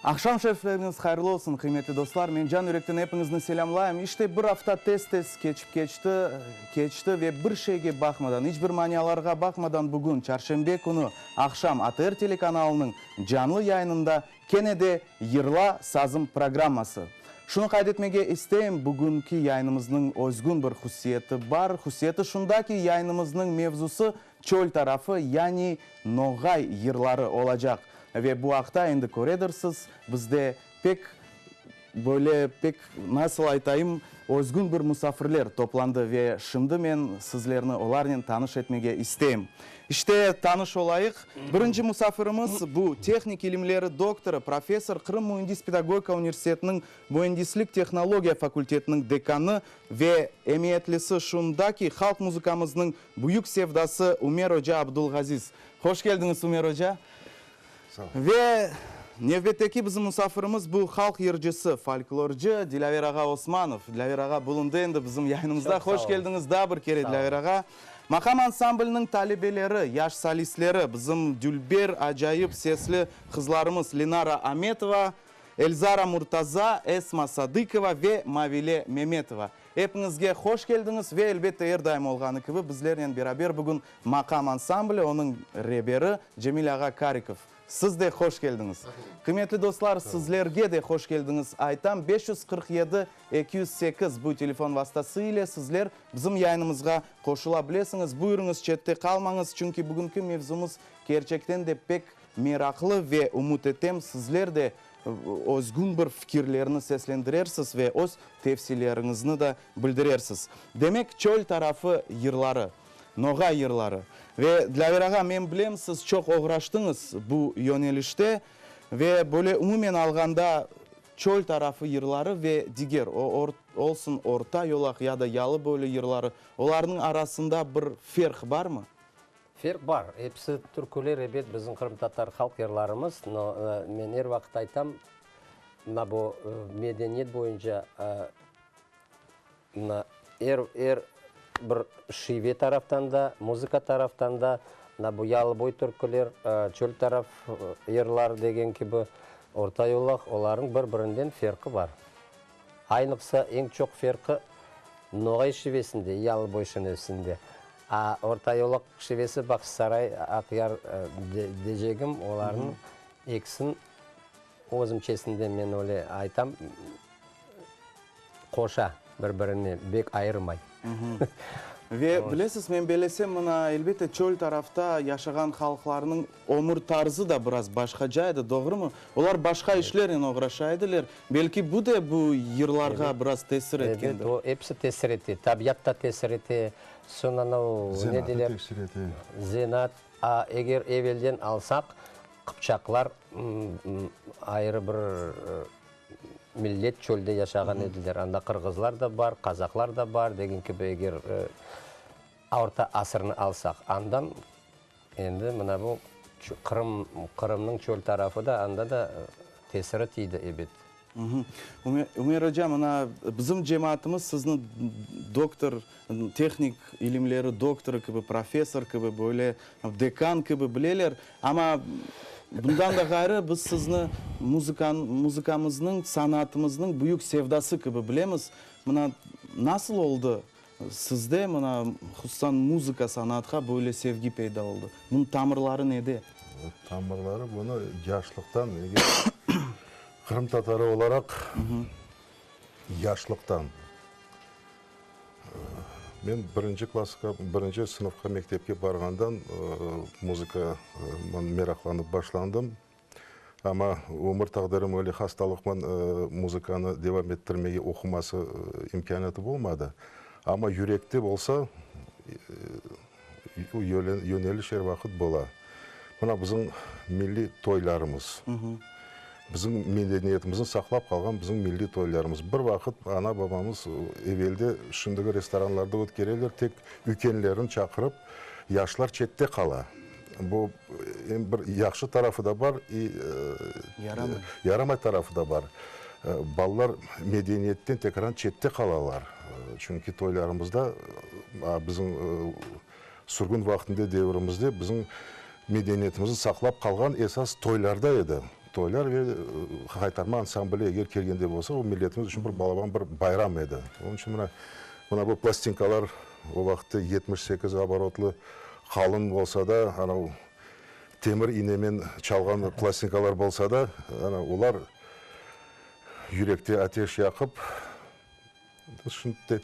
Aqşam şerifleriñiz hayırlı olsun, qıymetli dostlar! Men can yürekten epiñizni selâmlayım. İşte, bir afta tez-tez keçip keçti, keçti ve bir şeyge baqmadan, iç bir manialarğa baqmadan bugün, çarşenbe künü, aqşam ATR telekanalınıñ canlı yayınında kene de Yırla, sazım programması. Şunı qayd etmege isteyim, bugünki yayınımıznıñ özgün bir hususiyeti bar. Hususiyeti şunda ki, yayınımıznıñ mevzusı çöl tarafı, yani noğay yırları olacaq. Ve bu aqta endi köredirsiz, bizde pek böyle, pek, nasıl aytayım, özgün bir musafirler toplandı ve şimdi men sizlerni olarnen tanış etmege isteyim. İşte, tanış olayıq. Birinci musafirimiz bu, tehnik ilimleri doktorı, professor, Qırım müendis-pedagogika universitetiniñ müendislik-tehnologiya fakultetiniñ dekanı ve emiyetlisi şunda ki, halq muzıkamıznıñ büyük sevdası Ümer oca Abdulğaziz. Hoş keldiñiz, Ümer oca. Ve nevbetteki bizim musafirimiz bu halq yırcısı, folklorcı Dilâver ağa Osmanov. Dilâver ağa bulundı endi bizim yayınımızda. Hoş keldiñiz daa bir kere, Dilâver ağa. Maqam ansambliniñ talebeleri, yaş solistleri, bizim dülber, acayip sesli qızlarımız Lenara Ametova, Elzara Murtaza, Esma Sadıkova ve Mavile Memetova. Epiñizge hoş keldiñiz ve elbette er daim olğanı kibi bizlernen beraber bugün Maqam ansambli, onıñ reberi Cemil ağa Karikov. Siz de hoş keldiñiz. Qıymetli dostlar, sizlerge de hoş keldiñiz aytam. 547 208 bu telefon vastası ile sizler bizim yayınımızğa qoşula bilesiñiz. Buyurıñız, çette qalmañız, çünki bugünki mevzumız kerçekten de pek meraqlı ve ümüt etem, sizler de özgün bir fikirlerni seslendirersiz ve öz tevsiyeleriñizni da bildirersiz. Demek, çöl tarafı yırları. Noğay yırları. Ve, Dilâver ağa, men bilem, siz çoq oğraştıñız bu yönelişte ve böyle umumen alğanda çöl tarafı yırları ve diger, o, olsun orta yolaq ya da yalı boylu yırları, olarnıñ arasında bir ferq barmı? Ferq bar. Episi türküler, ebet, bizim qırımtatar halq yırlarımız, no, men er vaqıt aytam, mına bu medeniyet boyunca, Mına er, er bir şive taraftan da, muzıka taraftan da, mına bu yalıboy türküler, çöl taraf yırlar degen kibi, orta yolaq, olarnıñ bir-birinden ferqi bar. Aynıqsa, eñ çoq ferqi noğay şivesinde, yalıboy şinevsinde. A orta yolaq şivesi Bağçasaray, Aqyar decegim, olarnıñ ekisin özümçesinde men öyle aytam, Qoşa bir-birini, bek ayırmay. Ve bilesiz, men belesem, mına, elbette, çöl tarafta yaşağan halqlarnıñ ömür tarzı da biraz başqaca edi, doğrumı? Olar başqa işlernen oğraşa ediler. Belki bu de bu yırlarğa biraz tesir etkendir. Evet, o episi tesir ete. Tabiat da tesir ete. Soñ anau, ne deyler? Zenaatı tesir ete. Zenaat. A, eger evelden alsaq, qıpçaqlar ayrı bir Millet çölde yaşağan ediler. Anda qırğızlar da bar, qazaqlar da bar, degen kibi, eger orta asırnı alsaq, andan endi mına bu Qırım, Qırımnıñ çöl tarafı da, anda da tesiri tiydi, ebet. Ümer oca, mına bizim cemaatımız sizni doktor, tehnik ilimleri doktorı kibi, professor kibi, böyle dekan kibi bileler. Amma bundan da ğayrı biz sizni muzıkan, muzıkamıznıñ, sanatımıznıñ büyük sevdası kibi bilemiz. Mına nasıl oldı sizde mına hususan muzıka sanatqa böyle sevgi peyda oldı? Bunıñ tamırları nede? Tamırları bunı yaşlıqtan, eger qırımtatarı olaraq yaşlıqtan. Men birinci klassqa, birinci sınıfqa mektepke barğandan muzıkaman meraqlanıp başlandım. Amma ömür taqdirim öyle hastalıqman muzıkanı devam ettirmege, oquması imkâniyatı bolmadı. Amma yürekte bolsa, yöneliş er vaqıt bola. Mına bizim milliy toylarımız, bizim medeniyetimizni saqlap qalğan bizim milliy toylarımız. Bir vaqıt ana-babamız evelde şimdiki restoranlarda ötkereler, tek üykenlerini çaqırıp, yaşlar çette qala. Bu em bir yahşı tarafı da bar, i yaramay tarafı da bar. Balalar medeniyetten tekrar çette qalalar. Çünki toylarımızda bizim sürgün vaqtında devrimizde bizim medeniyetimizni saqlap qalğan esas toylarda edi. Toylar ve Haytarma ansambli eger kelgende bolsa, o milletimiz içün bir balaban bir bayram edi. Onıñ içün mına, mına bu plastinkalar o vaqıtta 78 oborotlı qalın bolsa da, ana temir inemen çalğan plastinkalar bolsa da, ana olar yürekte ateş yaqıp, Şimdi de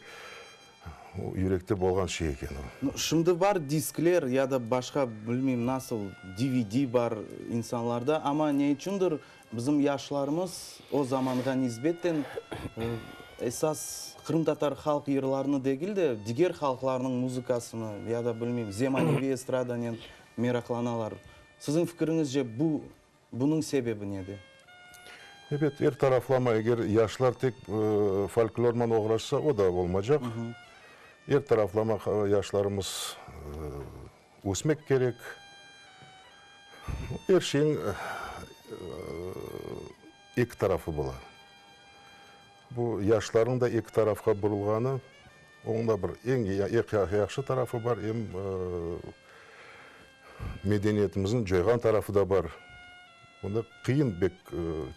yürekte bolğan şey eken o. No, şimdi bar diskler ya da başqa, bilmeyim nasıl, DVD bar insanlarda, amma ne içündir bizim yaşlarımız o zamanğa nisbeten esas qırımtatar halq yırlarını degil de, diger halqlarnıñ muzıkasını ya da, bilmeyim, zemaneviy estradanen meraqlanalar. Siziñ fikiriñizce bu Bunıñ sebebi nede? Ebet, er taraflama, eger yaşlar tek folklorman oğraşsa, o da olmacaq. Er taraflama yaşlarımız ösmek kerek. Er şeyiñ eki tarafı bola. Bu yaşlarnıñ da eki tarafqa burulğanı, onıñ da bir eñ yahşı tarafı bar, em Medeniyetimizniñ coyğan tarafı da bar. Bunda qıyın bek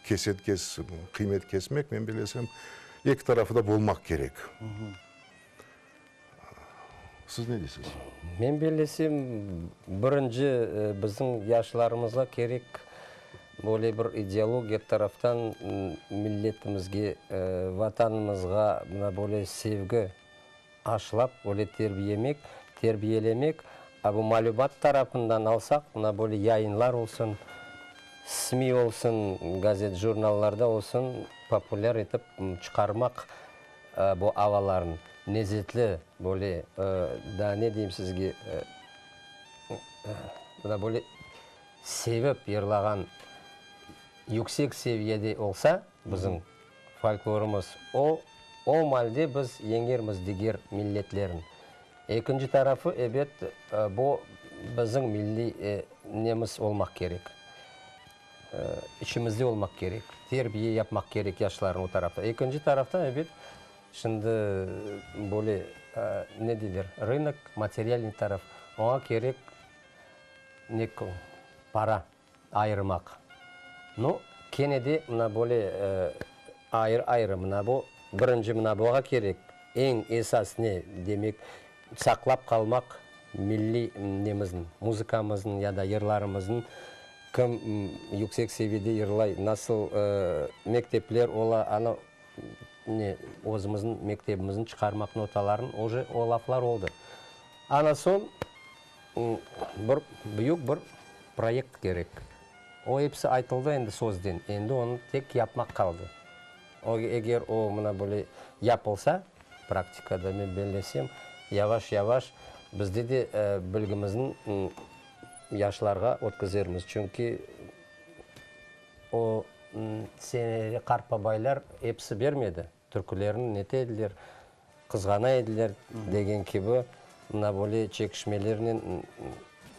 kesen-kes qıymet kesmek, men bilesem, eki tarafı da bolmaq kerek. Siz ne deysiz? Men bellesem, birinci bizim yaşlarımızğa kerek böyle bir ideologiya taraftan milletimizge, Vatanımızğa mına böyle sevgi aşlap, öyle terbiyemek, terbiyelemek, a bu malümat tarafından alsaq, mına böyle yayınlar olsun, SMİ olsun, gazet, jurnallarda olsun, populâr etip çıqarmaq bu avalarnı, lezetli böyle, daa ne deyim sizge, mına böyle sevip yırlağan yüksek seviyede olsa bizim Folklorımız o, o malde biz yeñermiz diger milletlerni. Ekinci tarafı, ebet, bu bizim milliy nemiz olmaq kerek. İçimizde olmaq kerek. Terbiye yapmaq kerek yaşlarnı o tarafta. Ekinci taraftan, ebet, şimdi böyle, ne deyler, rınok, materialnıy taraf, oña kerek ne, para. Ayırmaq. Nu, kene de mına böyle ayırı-ayırı mına bu, birinci mına buğa kerek, eñ esas ne, demek, saqlap qalmaq milliy nemizni, muzıkamıznı ya da yırlarımıznı, kim yüksek seviyede yırlay, nasıl mektepler ola, ana, ne, özümizniñ mektebimizni çıqarmaq notalarını, uje o laflar oldı. Ana soñ Bir büyük bir proyekt kerek. O episi aytıldı endi sözden, endi onı tek yapmaq qaldı. O, eger o mına böyle yapılsa, praktikada, men bellesem, yavaş-yavaş bizde de bilgimizni yaşlarğa ötküzermiz. Çünki o seneli qartbabaylar episi bermedi. Türkülerni nete ediler, qızğana ediler degen kibi, mına böyle çekişmelernen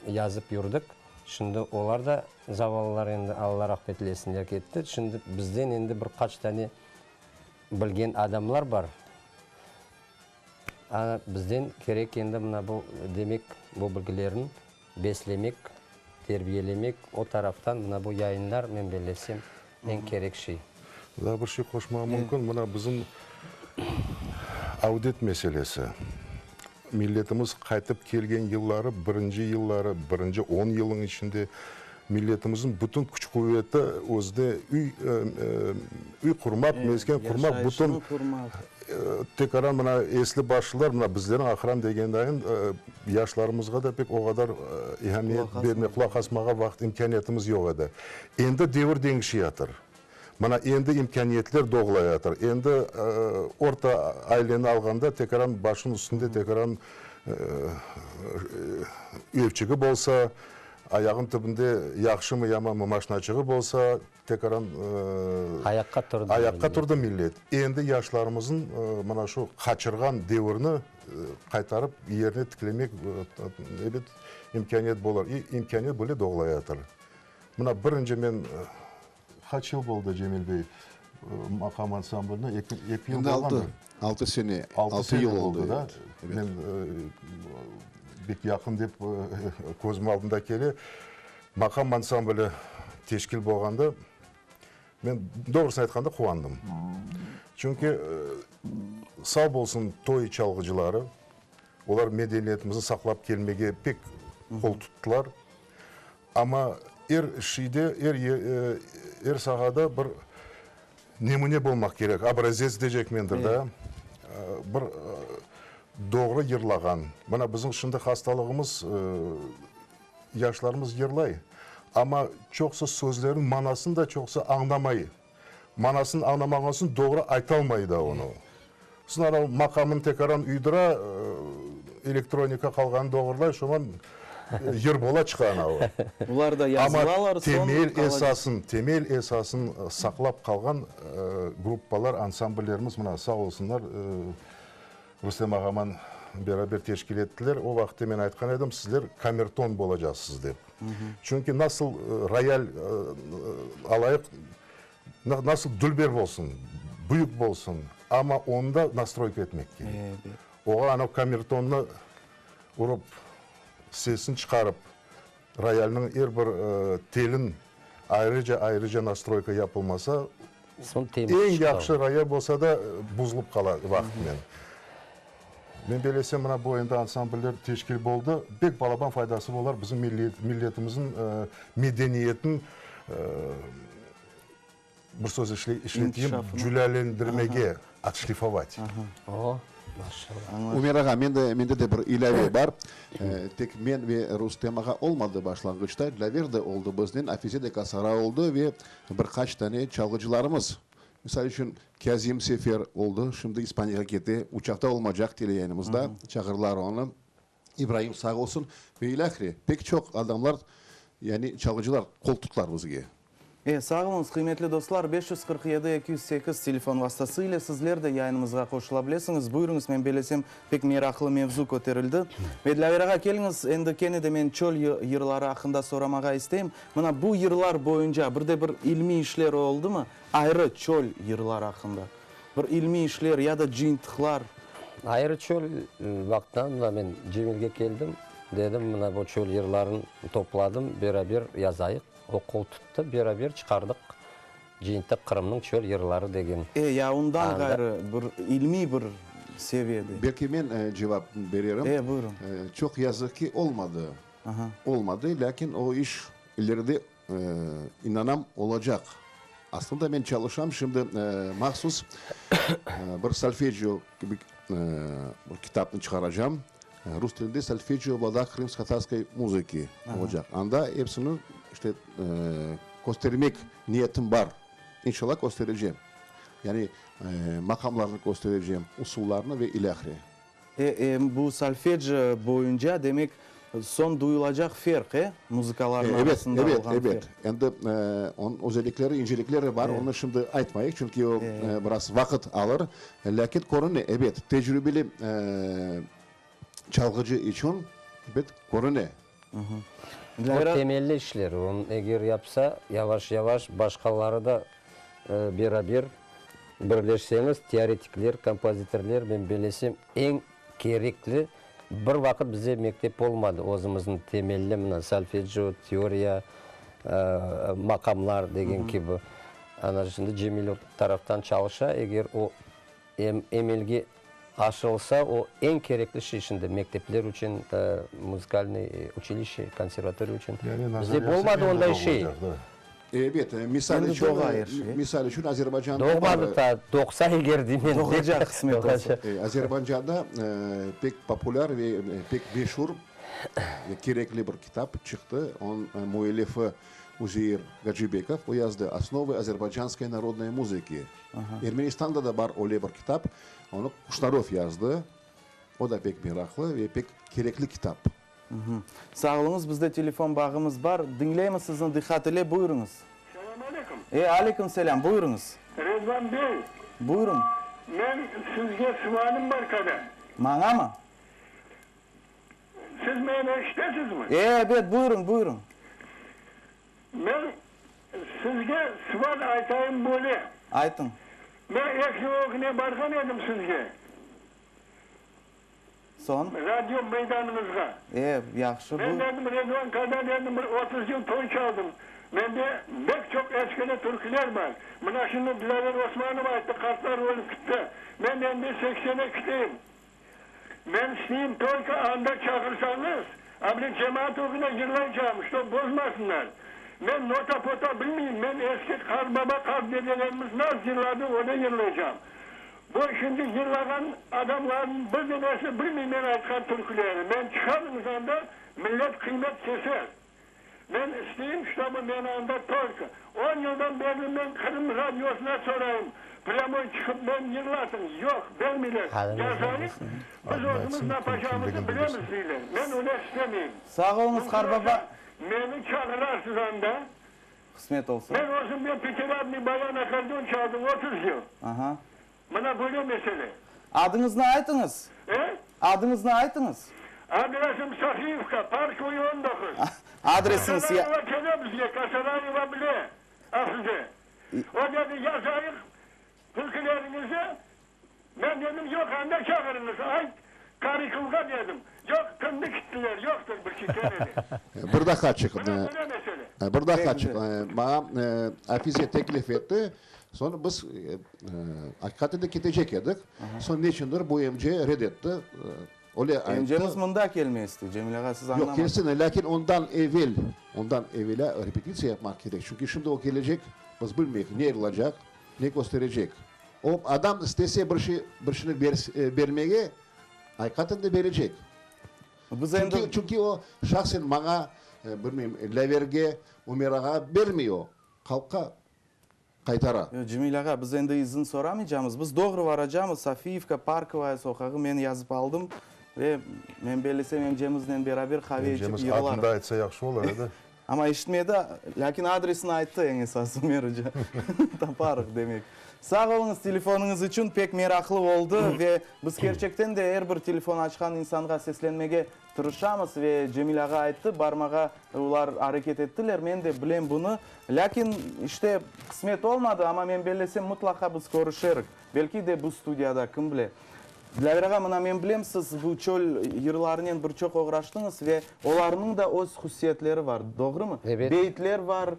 yazıp yürdik. Şimdi olar da zavallılar endi, Alla rahmet eylesinler, ketti. Şimdi bizden endi bir qaç tane bilgen adamlar bar. Ana, bizden kerek endi mına bu, demek, bu bilgilerni beslemek, terbiyelemek, o taraftan mına bu yayınlar, men bellesem, eñ kerek şey. Daa bir şey qoşmağa mümkün, mına bizim avdet meselesi. Milletimiz qaytıp kelgen yılları, birinci yılları, birinci on yılınıñ içinde milletimizniñ bütün küç-quveti özüne üy, üy qurmaq, mesken qurmaq, bütün tekaran mına esli-başlılar, mına bizlerniñ aqran degen dayın yaşlarımızğa da pek o qadar ehemmiyet bermey, qulaq asmağa vaqıt, imkâniyetimiz yoq edi. Endi devir deñişeyatır. Mına endi imkâniyetler doğulayatır. Endi orta aileni alğanda tekaran başınıñ üstünde tekaran evçigi bolsa, ayağınıñ tübünde yahşımı, yamanmı maşinaçığı bolsa, tekaran Ayaqqa turdı ayaqqa turdı millet. Endi yaşlarımıznıñ mına şu qaçırğan devirni qaytarıp yerine tiklemek ebet imkâniyet bolır. İ imkâniyet böyle doğulayatır. Mına birinci men qaç yıl boldı Cemil bey maqam ansambline? Eki, eki yıl Endi bolğandır. altı, altı sene, Altı altı sene yıl boldı, oldı, da? evet. Men bek yaqın dep közüm aldında kele. Maqam ansambli teşkil bolğanda. Men doğrusını aytqanda quvandım. Çünki sağ bolsun toy çalğıcıları, olar medeniyetimizni saqlap kelmege pek qol tuttılar. Amma er şeyde, er er sahada bir nemüne bolmaq kerek, obrazets deycekmendir da, bir doğru yırlağan. Mına bizim şimdi hastalığımız, yaşlarımız yırlay, amma çoqusı sözlerniñ manasını da çoqusı añlamay. Manasını añlamağan soñ doğru aytalmay da onı. Soñ anav maqamını tekaran uydura, elektronika qalğanını doğurlay, şoman yır bola çıqa anavı. Bular da yazılalar, Amma soñ temel qalacaq. esasın, temel esasın saqlap qalğan gruppalar, ansambllerimiz mına sağ olsunlar, Rustem ağaman beraber teşkil ettiler. O vaqıtte men aytqan edim, sizler kamerton bolacaqsız dep. Çünki nasıl royal alayıq, nasıl dülber bolsun, büyük bolsun, amma onı da nastroyka etmek kerek. Oğa anav kamertonnı urıp, sesini çıqarıp, royalniñ er bir telin ayrıca-ayrıca nastroyka yapılmasa, eñ yahşı royal bolsa da, buzılıp qala vaqıtnen. Men bellesem, mına bu endi ansambller teşkil boldı, pek balaban faydası bolar bizim milletimizniñ medeniyetin, bir söz işleteyim, cülâlendirmege, otşlifovat. O, maşallah. Ümer ağa, mende, mende de bir ilâve bar. Tek men ve Rustem ağa olmadı başlanğıçta, Dlâver de oldı biznen, Afize de Kasara oldı ve bir qaç tane çalğıcılarımız. Misal içün, Kâzim Sefer oldı, şimdi İspaniyağa kete, uçaqta olmacaq teleyayınımızda, çağırlar onı. İbraim sağ olsun ve ilâhre, pek çoq adamlar, yani çalğıcılar qol tuttılar bizge. E, sağ oluñız, qıymetli dostlar, 547 208 telefon vastası ile sizler de yayınımızğa qoşula bilesiñiz. Buyurıñız, men bellesem, pek meraqlı mevzu köterildi. Ve Dilâver ağa, keliñiz, endi kene de men çöl yırları aqqında soramağa isteyim. Mına bu yırlar boyunca bir de bir ilmiy işler oldımı? Ayrı çöl yırlar aqqında bir ilmiy işler ya da cıyıntıqlar? Ayrı çöl vaqtından mına men Cemilge keldim, dedim, mına bu çöl yırların topladım, beraber yazayıq. O qol tuttı, beraber çıqardıq cıyıntıq Qırımnıñ çöl yırları degen. E, ya ondan ğayrı bir ilmiy bir seviyede? Belki men cevap bererim. E, buyurın. Çoq yazıq ki, olmadı. Olmadı, lâkin o iş ileride İnanam, olacaq. Aslında men çalışam şimdi mahsus bir solfejio kibi bir kitapnı çıqaracam. Rus tilinde Solfejio v ladах krımsko-tatarskoy muzıki olacaq. Anda epsini işte köstermek niyetim bar. İnşallah kösterecem. Yani maqamlarnı kösterecem, usullarnı ve ilâhre. E, bu solfejio boyunca, demek, soñ duyulacaq ferq, e, muzıkalarnıñ arasında Evet, olğan evet, ferq. evet. Endi onıñ özellikleri, incelikleri bar, onı şimdi aytmayıq, çünki o biraz vaqıt alır. Lâkin körüne, ebet, tecrübeli çalğıcı içün, ebet, körüne. O temelli işler, onı eger yapsa, yavaş-yavaş başqaları da beraber birleşseñiz, teoretikler, kompozitorler, men bellesem, eñ kerekli, bir vaqıt bize mektep olmadı, özümizniñ temelli, mına, solfejio, teoriya, maqamlar degen kibi. Ana şimdi Cemil o taraftan çalışa, eger o Em emelge aşırılsa, o eñ kerekli şey şimdi mektepler içün, muzıkalnıy učilişçe, konservatoriya içün. Yani Bizde nazariyası bolmadı endi onday şey. doğulacaq, da. Ebet, misal Endi içün, doğa er şey. misal içün Azerbaycanda bar. Doğmadı ta, doğsa eger deymen. Doğacaq, qısmet olsa. Azerbaycanda pek populâr ve pek meşur ve kerekli bir kitap çıqtı. Onıñ müellifi Üzeir Gacibekov, o yazdı Osnovı azerbaycanskoy narodnoy muzıki. Ermenistanda da bar öyle bir kitap, onı Kuşnaröv yazdı, o da pek meraqlı ve pek kerekli kitap. Sağ oluñız, bizde telefon bağımız bar, diñleymiz sizni diqqat ile, buyurıñız. Selâm aleyküm. E, aleyküm selâm, buyurıñız. Rezvan bey. Buyurıñ. Men sizge sualim bar qadam. Mañamı? Siz meni eşitesizmi? E, ebet, buyurıñ, buyurıñ. Men sizge sual aytayım böyle. Aytıñ. Men eki yıl ögüne barğan edim sizge. Soñ? Radio meydanıñızğa. E, yahşı, bu. Men dedim, Redvan kada dedim, bir 30 yıl toy çaldım. Mende bek çoq eskili türküler bar. Mına şimdi Dilâver Osmanov ayttı, qartlar ölip kitti. Men endi 82-deyim. Men isteyim, tolko anda çağırsañız, a bile cemaat ögüne yırlaycağım, ştob bozmasınlar. Men nota-pota bilmeyim, men eski qart baba, qart dedelerimiz nasıl yırladı, öyle yırlaycağım. Bu şimdi yırlağan adamlarnıñ bir denesi bilmey men aytqan türkülerni. Men çıqarıñız anda, millet qıymet keser. Men isteyim, ştobu meni anda tolko. On yıldan berli men Qırım radiosına sorayım, prâmoy çıqıp men yırlatıñ, yoq, bermeyler. Yazayıq, biz özümiz napacağımıznı bilemiz, deyler. Men öyle istemeyim. Sağ oluñız, qarbaba. Meni çağırarsız anda. Qısmet olsa. Men özüm men pyatirabnıy bayan akkordeon çaldım 30 yıl. Aha. Mına böyle mesele. Adıñıznı aytıñız. E? Adıñıznı aytıñız. Adresim Sofiyivka, Parkovıy 19. Adresiñiz. Kasarayeva kele bizge, Kasarayeva bile, Afize. O dedi, yazayıq türküleriñizi. Men dedim, yoq, anda çağırıñız, ayt, Karikovğa dedim. Yoq, tındı kittiler, yoqtır bir şey kene de. Bir daqaçıq, Mına böyle mesele. bir daqaçıq, maña Afize teklif etti, soñ biz aqiqaten de ketecek edik, soñ neçündir bu emce red etti, öyle ayttı. Emcemiz mında kelmey istey, Cemil ağa, siz Yoq, añlamadıñız. kelsin, lâkin ondan evel, ondan evelâ repetitsiya yapmaq kerek, çünki şimdi o kelecek, biz bilmeyik, ne olacaq, ne kösterecek. O adam istese bir şey, bir şeyni bermege, aqiqaten de berecek. Biz endi. Çünki, çünki o şahsen maña, bilmeyim, Lâverge, Ümer ağa bermey o, halqqa qaytara. Yoq, Cemil ağa, biz endi izin soramaycamız. Biz doğru varacamız, Sofiyivka, Parkovaya soqağı, men yazıp aldım ve men bellesem emcemiznen beraber qave içip Emcemiz yığılarıq. adını da aytsa yahşı olar edi. Amma eşitmedi, lâkin adresini ayttı, eñ esası, Ümer oca. Taparıq, demek. Sağ oluñız telefonıñız içün, pek meraqlı oldı ve biz kerçekten de er bir telefon açqan insanğa seslenmege tırışamız ve Cemil ağa ayttı, barmağa olar areket ettiler, men de bilem bunı. Lâkin, işte, qısmet olmadı, amma men bellesem, mıtlaqa biz körüşerik. Belki de bu studiyada, kim bile. Dilâver ağa, mına men bilem, siz bu çöl yırlarınen bir çoq oğraştıñız ve olarnıñ da öz hususiyetleri var, doğrumı? Ebet. Beyitler var,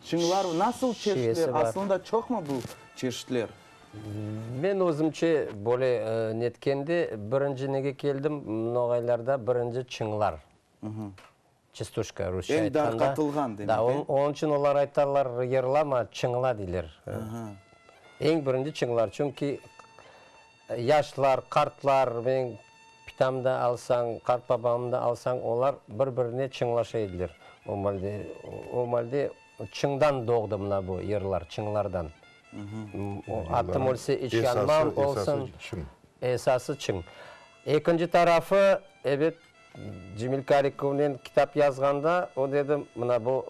çıñlar, nasıl Şivesi çeşitler, bar. aslında çoqmı bu çeşitler? Men özümce böyle netkende, birinci nege keldim, noğaylarda birinci çıñlar. Çastuşka, rusça Eñ aytqanda. darqatılğan demek, Da, e? onıñ içün olar aytarlar, yırlama, çıñla deyler. Eñ birinci çıñlar, çünki yaşlar, qartlar, menim pitam da alsañ, qartbabamnı da alsañ, olar bir-birine çıñlaşa ediler. O malde, o malde çıñdan doğdı mına bu yırlar, çıñlardan. Atım ölse iç yanmam olsun. Esası çıñ. Esası çıñ. Ekinci tarafı, ebet, Cemil Karikovnen kitap yazğanda, o dedi, mına bu,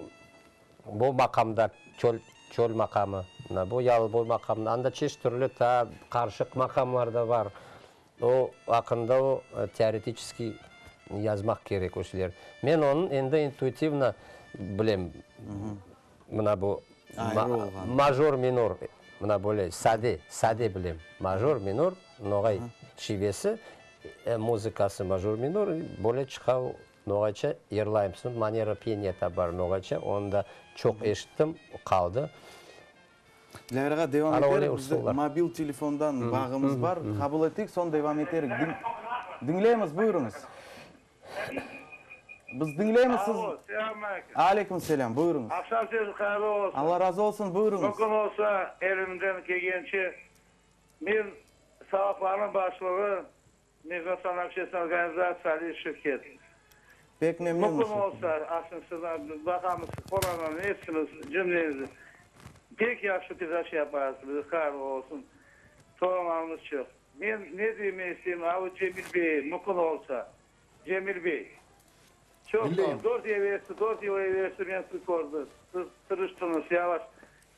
bu maqamda, çöl, çöl maqamı, mına bu yalıboy maqamında, anda çeşit türlü taa qarışıq maqamlar da bar. O aqqında o teoretiçeskiy yazmaq kerek o şeyler. Men onı endi intuitivno bilem. Mına bu major, minor, mına böyle sade, sade bilem. Major, minor, noğay şivesi, muzıkası major, minor, böyle çıqa o noğayça yırlayım. Soñ manera peniya da bar noğayça, onı da çoq eşittim, qaldı. Dilâver ağa, devam eterik, bizde mobil telefondan bağımız bar, qabul eteyik, soñ devam eterik. Diñleymiz, buyurıñız. Biz diñleymiz, siz. Alo, selâm aleyküm. Aleyküm selâm, buyurıñız. Aqşam seniñ hayırlı olsun. Alla razı olsun, buyurıñız. Mümkün olsa, elimden kelgence, men Sağlıqlarnıñ başlığı, Mecnun общественная organizatsiya Ali Şevket. Pek memnünmiz. Mümkün olsa, aşınsızlar, baqamız, qorananı, epsimiz, cümlemiz. Pek yahşı pedaça yaparsıñız, hayırlı olsun. Torunlarımız çoq. Men ne demek isteyim, avu Cemil bey, mümkün olsa, Cemil bey, çoq sağ ol, dört evelsi, dört yıl evelsi men sizni kördim, siz tırıştıñız, yavaş,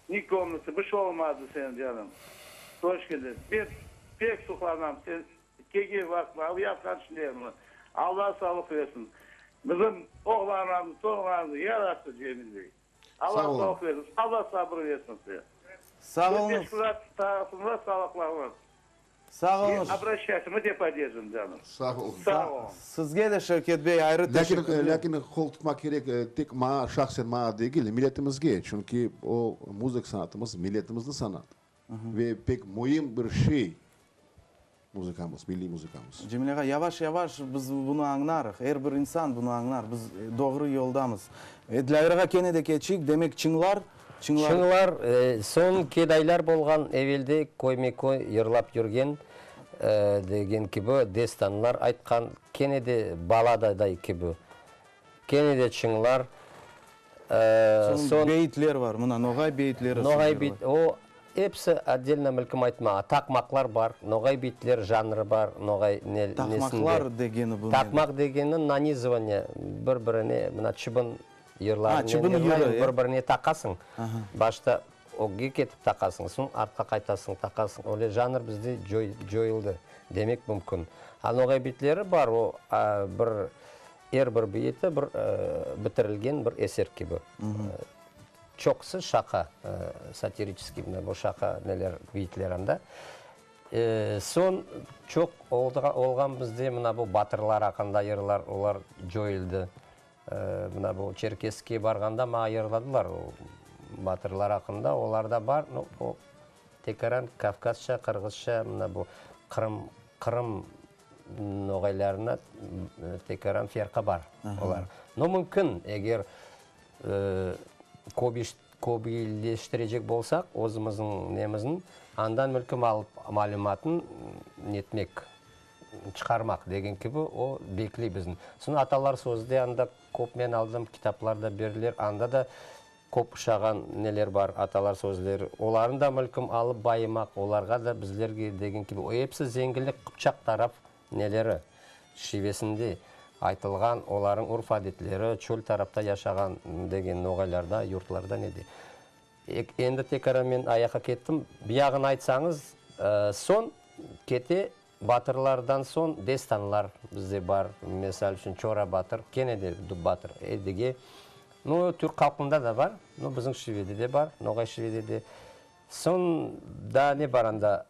ne komnata, bir şey olmadı seniñ canım, hoş keldiñ, men pek suqlanam, sen kelgen vaqıt, avu yapqan işleriñni, Alla sağlıq versin, bizim oğlanlarımız, torunlarımız yarasın, Cemil bey. Alla sağlıq versin, Alla sabır versin size. Sağ Bu oluñız. teşkilât tarafından sağlıqlarımız. Sağ oluñız. Obraşçaysa, mı te podderjim, canım. Sağ oluñ. Sağ oluñ. Sizge de, Şevket bey, ayrı Lâkin, teşekkürler. lâkin qol tutmaq kerek tek maña, şahsen maña degil, milletimizge, çünki o muzıka sanatımız milletimizniñ sanatı ve pek müim bir şey muzıkamız, milliy muzıkamız. Cemil ağa, yavaş-yavaş biz bunı añnarıq, er bir insan bunı añnar, biz doğru yoldamız. Dilâver ağa, kene de keçeyik, demek çıñlar, çıñlar. Çıñlar, soñ kedaylar bolğan, evelde köyme-köy yırlap yürgen, degen kibi, destanlar aytqan, kene de baladaday kibi, kene de çıñlar, Soñ beyitler bar, mına, noğay beyitleri. Noğay beyit, o, episi otdelno mülküm aytmağa, taqmaqlar bar, noğay beyitler janrı bar, noğay nesinde. Taqmaqlar degeni bu ne? Taqmaq degeni nanizıvaniye, bir-birine, mına, çıbın yırlarınen yırlayım, bir-birine taqasıñ, başta ögge ketip taqasıñ, soñ artqa qaytasıñ, taqasıñ, öyle janr bizde coyuldı demek mümkün. A noğay beyitleri bar, o, bir Er bir biyeti bir bitirilgen bir eser kibi. Çoqusı şaqa, satiriçeskiy, mına bu şaqa neler biyitler anda. Soñ çoq olğan bizde mına bu batırlar aqqında yırlar, olar coyuldı. Mına bu Çerkesske barğanda maña yırladılar o batırlar aqqında, olar da bar, no, o tekaran kavkazca, qırğızca, mına bu Qırım, Qırım Noğaylarına tekaran ferqı bar olar. No mümkün, eger köbiyleştirecek bolsaq özümizniñ nemizni, andan mülküm alıp malümatnı netmek, çıqarmaq degen kibi o bekley bizni. Soñ atalar sözü de anda köp men aldım, kitaplar da berdiler, anda da Köp uşağan neler bar, atalar sözleri, olarnı da mülküm alıp bayımaq, olarğa da bizlerge degen kibi, o episi zenginlik qıpçaq taraf neleri, şivesinde aytılğan, olarıñ urf-adetleri, çöl tarafta yaşağan degen noğaylarda, yurtlarda nede. Endi tekrar men ayaqqa kettim, buyağını aytsañız, soñ kete batırlardan soñ destanlar bizde bar, mesal içün Çora batır, kene de batır Edige. Nu, türk halqında da bar, nu, bizim şivede de bar, noğay şivede de. Soñ daa ne bar anda,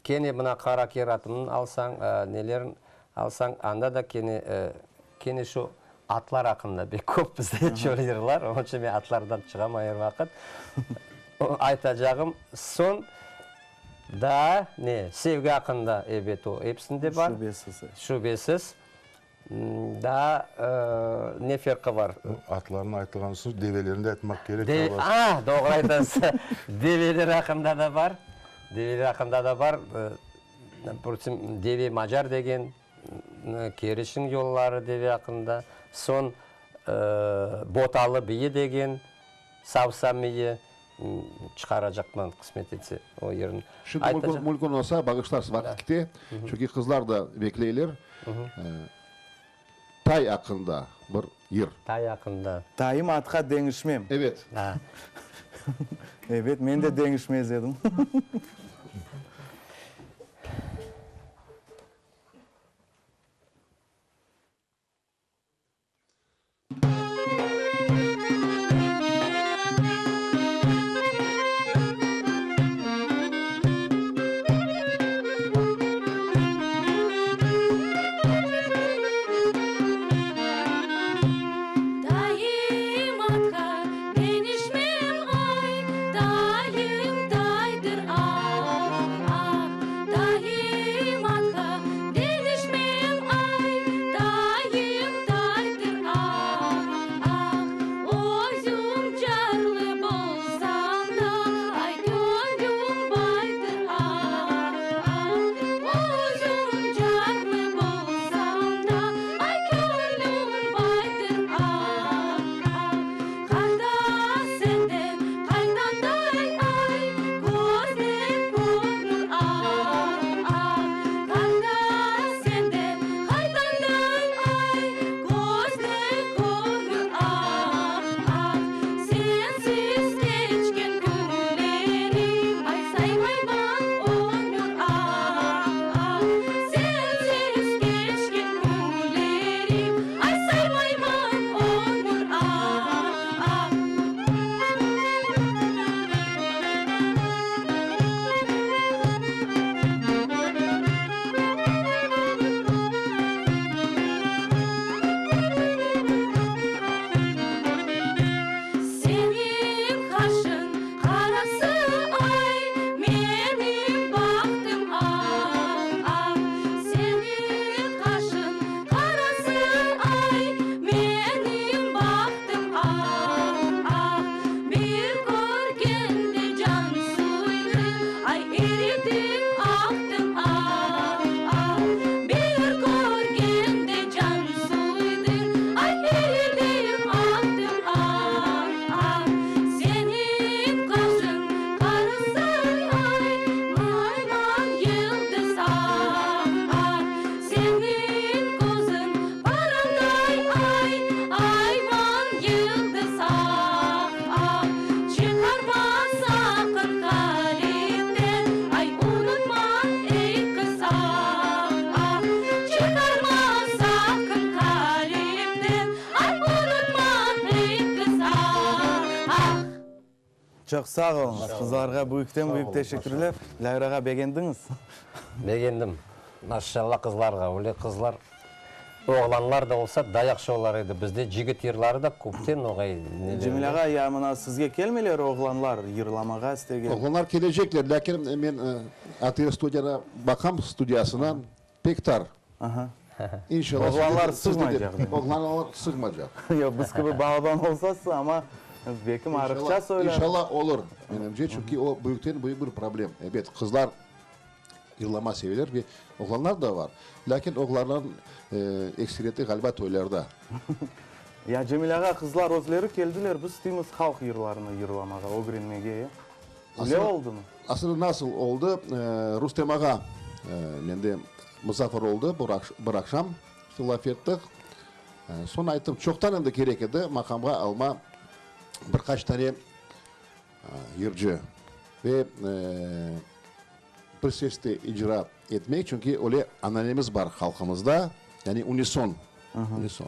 kene mına Qara Keratımnı alsañ, nelerin alsañ, anda da kene, kene şu atlar aqqında pek köp bizde çöl yırlar, onıñ içün men atlardan çıqam er vaqıt. Aytacağım, soñ daa ne, sevgi aqqında, ebet, o episinde bar. Şübesiz. Şübesiz. Daa ne ferqı bar? Atlarnı aytılğan soñ, develerni de aytmaq kerek. A, doğru aytasız. Develer aqqında da bar. Develer aqqında da bar. Depustim, deve macar degen, Keriçniñ yolları deve aqqında. Soñ, Botalı biyi degen, Savsa miyi. Çıqaracaqman, qısmet etse, o yerini. Şimdi mümkün olsa, bağışlarsız, vaqıt kete, çünki qızlar da bekleyler. Tay aqqında bir yır. Tay aqqında. Tayım atqa deñişmem. Evet. Evet, men de deñişmez edim. Tayım atqa deñişmem ay, Tayım taydır ay. Çoq sağ oluñız. Qızlarğa büyükten büyük teşekkürler. Dilâver ağa, begendiñiz? Begendim. Maşşalla qızlarğa. Öyle qızlar, oğlanlar da olsa da yahşı olar edi. Bizde cigit yırları da köpten oğay neler. Cemil ağa, ya mına sizge kelmeyler oğlanlar yırlamağa istegen? Oğlanlar kelecekler, lâkin men ATR studiyana baqam, studiyasına, pek tar. İnşallah. Oğlanlar sığmaycaq. Oğlanlar sığmaycaq. Yoq, biz kibi balaban olsa, amma belki arıqça söyler. İnşallah olur, menimce, çünki o büyükten büyük bir problem. Ebet, qızlar yırlama seveler ve oğlanlar da bar. Lâkin oğlanlarnıñ ekseriyeti ğaliba toylarda. Ya, Cemil ağa, qızlar özleri keldiler, biz isteymiz halq yırlarını yırlamağa, ögrenmege, e? Öyle oldumı? Aslı nasıl oldı, Rustem ağa mende musafir oldı bir aqşam, işte laf ettik. Soñ ayttım, çoqtan endi kerek edi maqamğa alma bir qaç tane yırcı ve bir seste icra etmek, çünki öyle ananemiz bar halqımızda, yani unison, unison.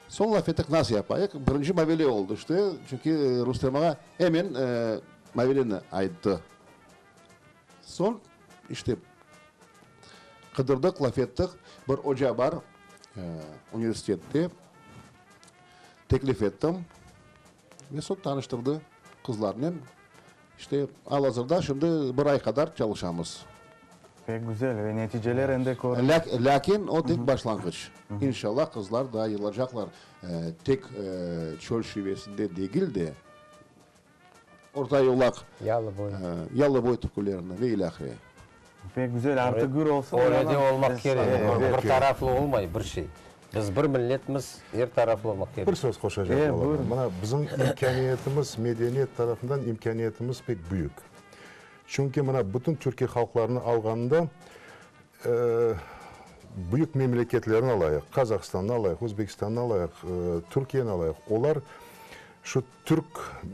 Soñ laf ettik, nasıl yapayıq, birinci Mavile oldı işte, çünki Rustem ağa emen Mavileni ayttı. Soñ işte qıdırdıq, laf ettik, bir oca bar universitette, teklif ettim ve soñ tanıştırdı qızlarnen. İşte, al-azırda şimdi bir ay qadar çalışamız. Pek güzel ve neticeler endi körüne. Lâkin o tek başlanğıç. İnşallah, qızlar daa yırlacaqlar. Tek çöl şivesinde degil de, Orta yolaq, Yalıboy türkülerini ve ilâhre. Pek güzel, artı gür olsun. Öyle de olmaq kerek. Bir taraflı olmay bir şey. Biz bir milletmiz, er taraflı olmaq kerek. Bir söz qoşacaq olamın. Mına bizim imkâniyetimiz, medeniyet tarafından imkâniyetimiz pek büyük. Çünki mına bütün türkiy halqlarını alğanda, büyük memleketlerni alayıq, Qazahstannı alayıq, Özbekistannı alayıq, Türkiyeni alayıq, olar şu türk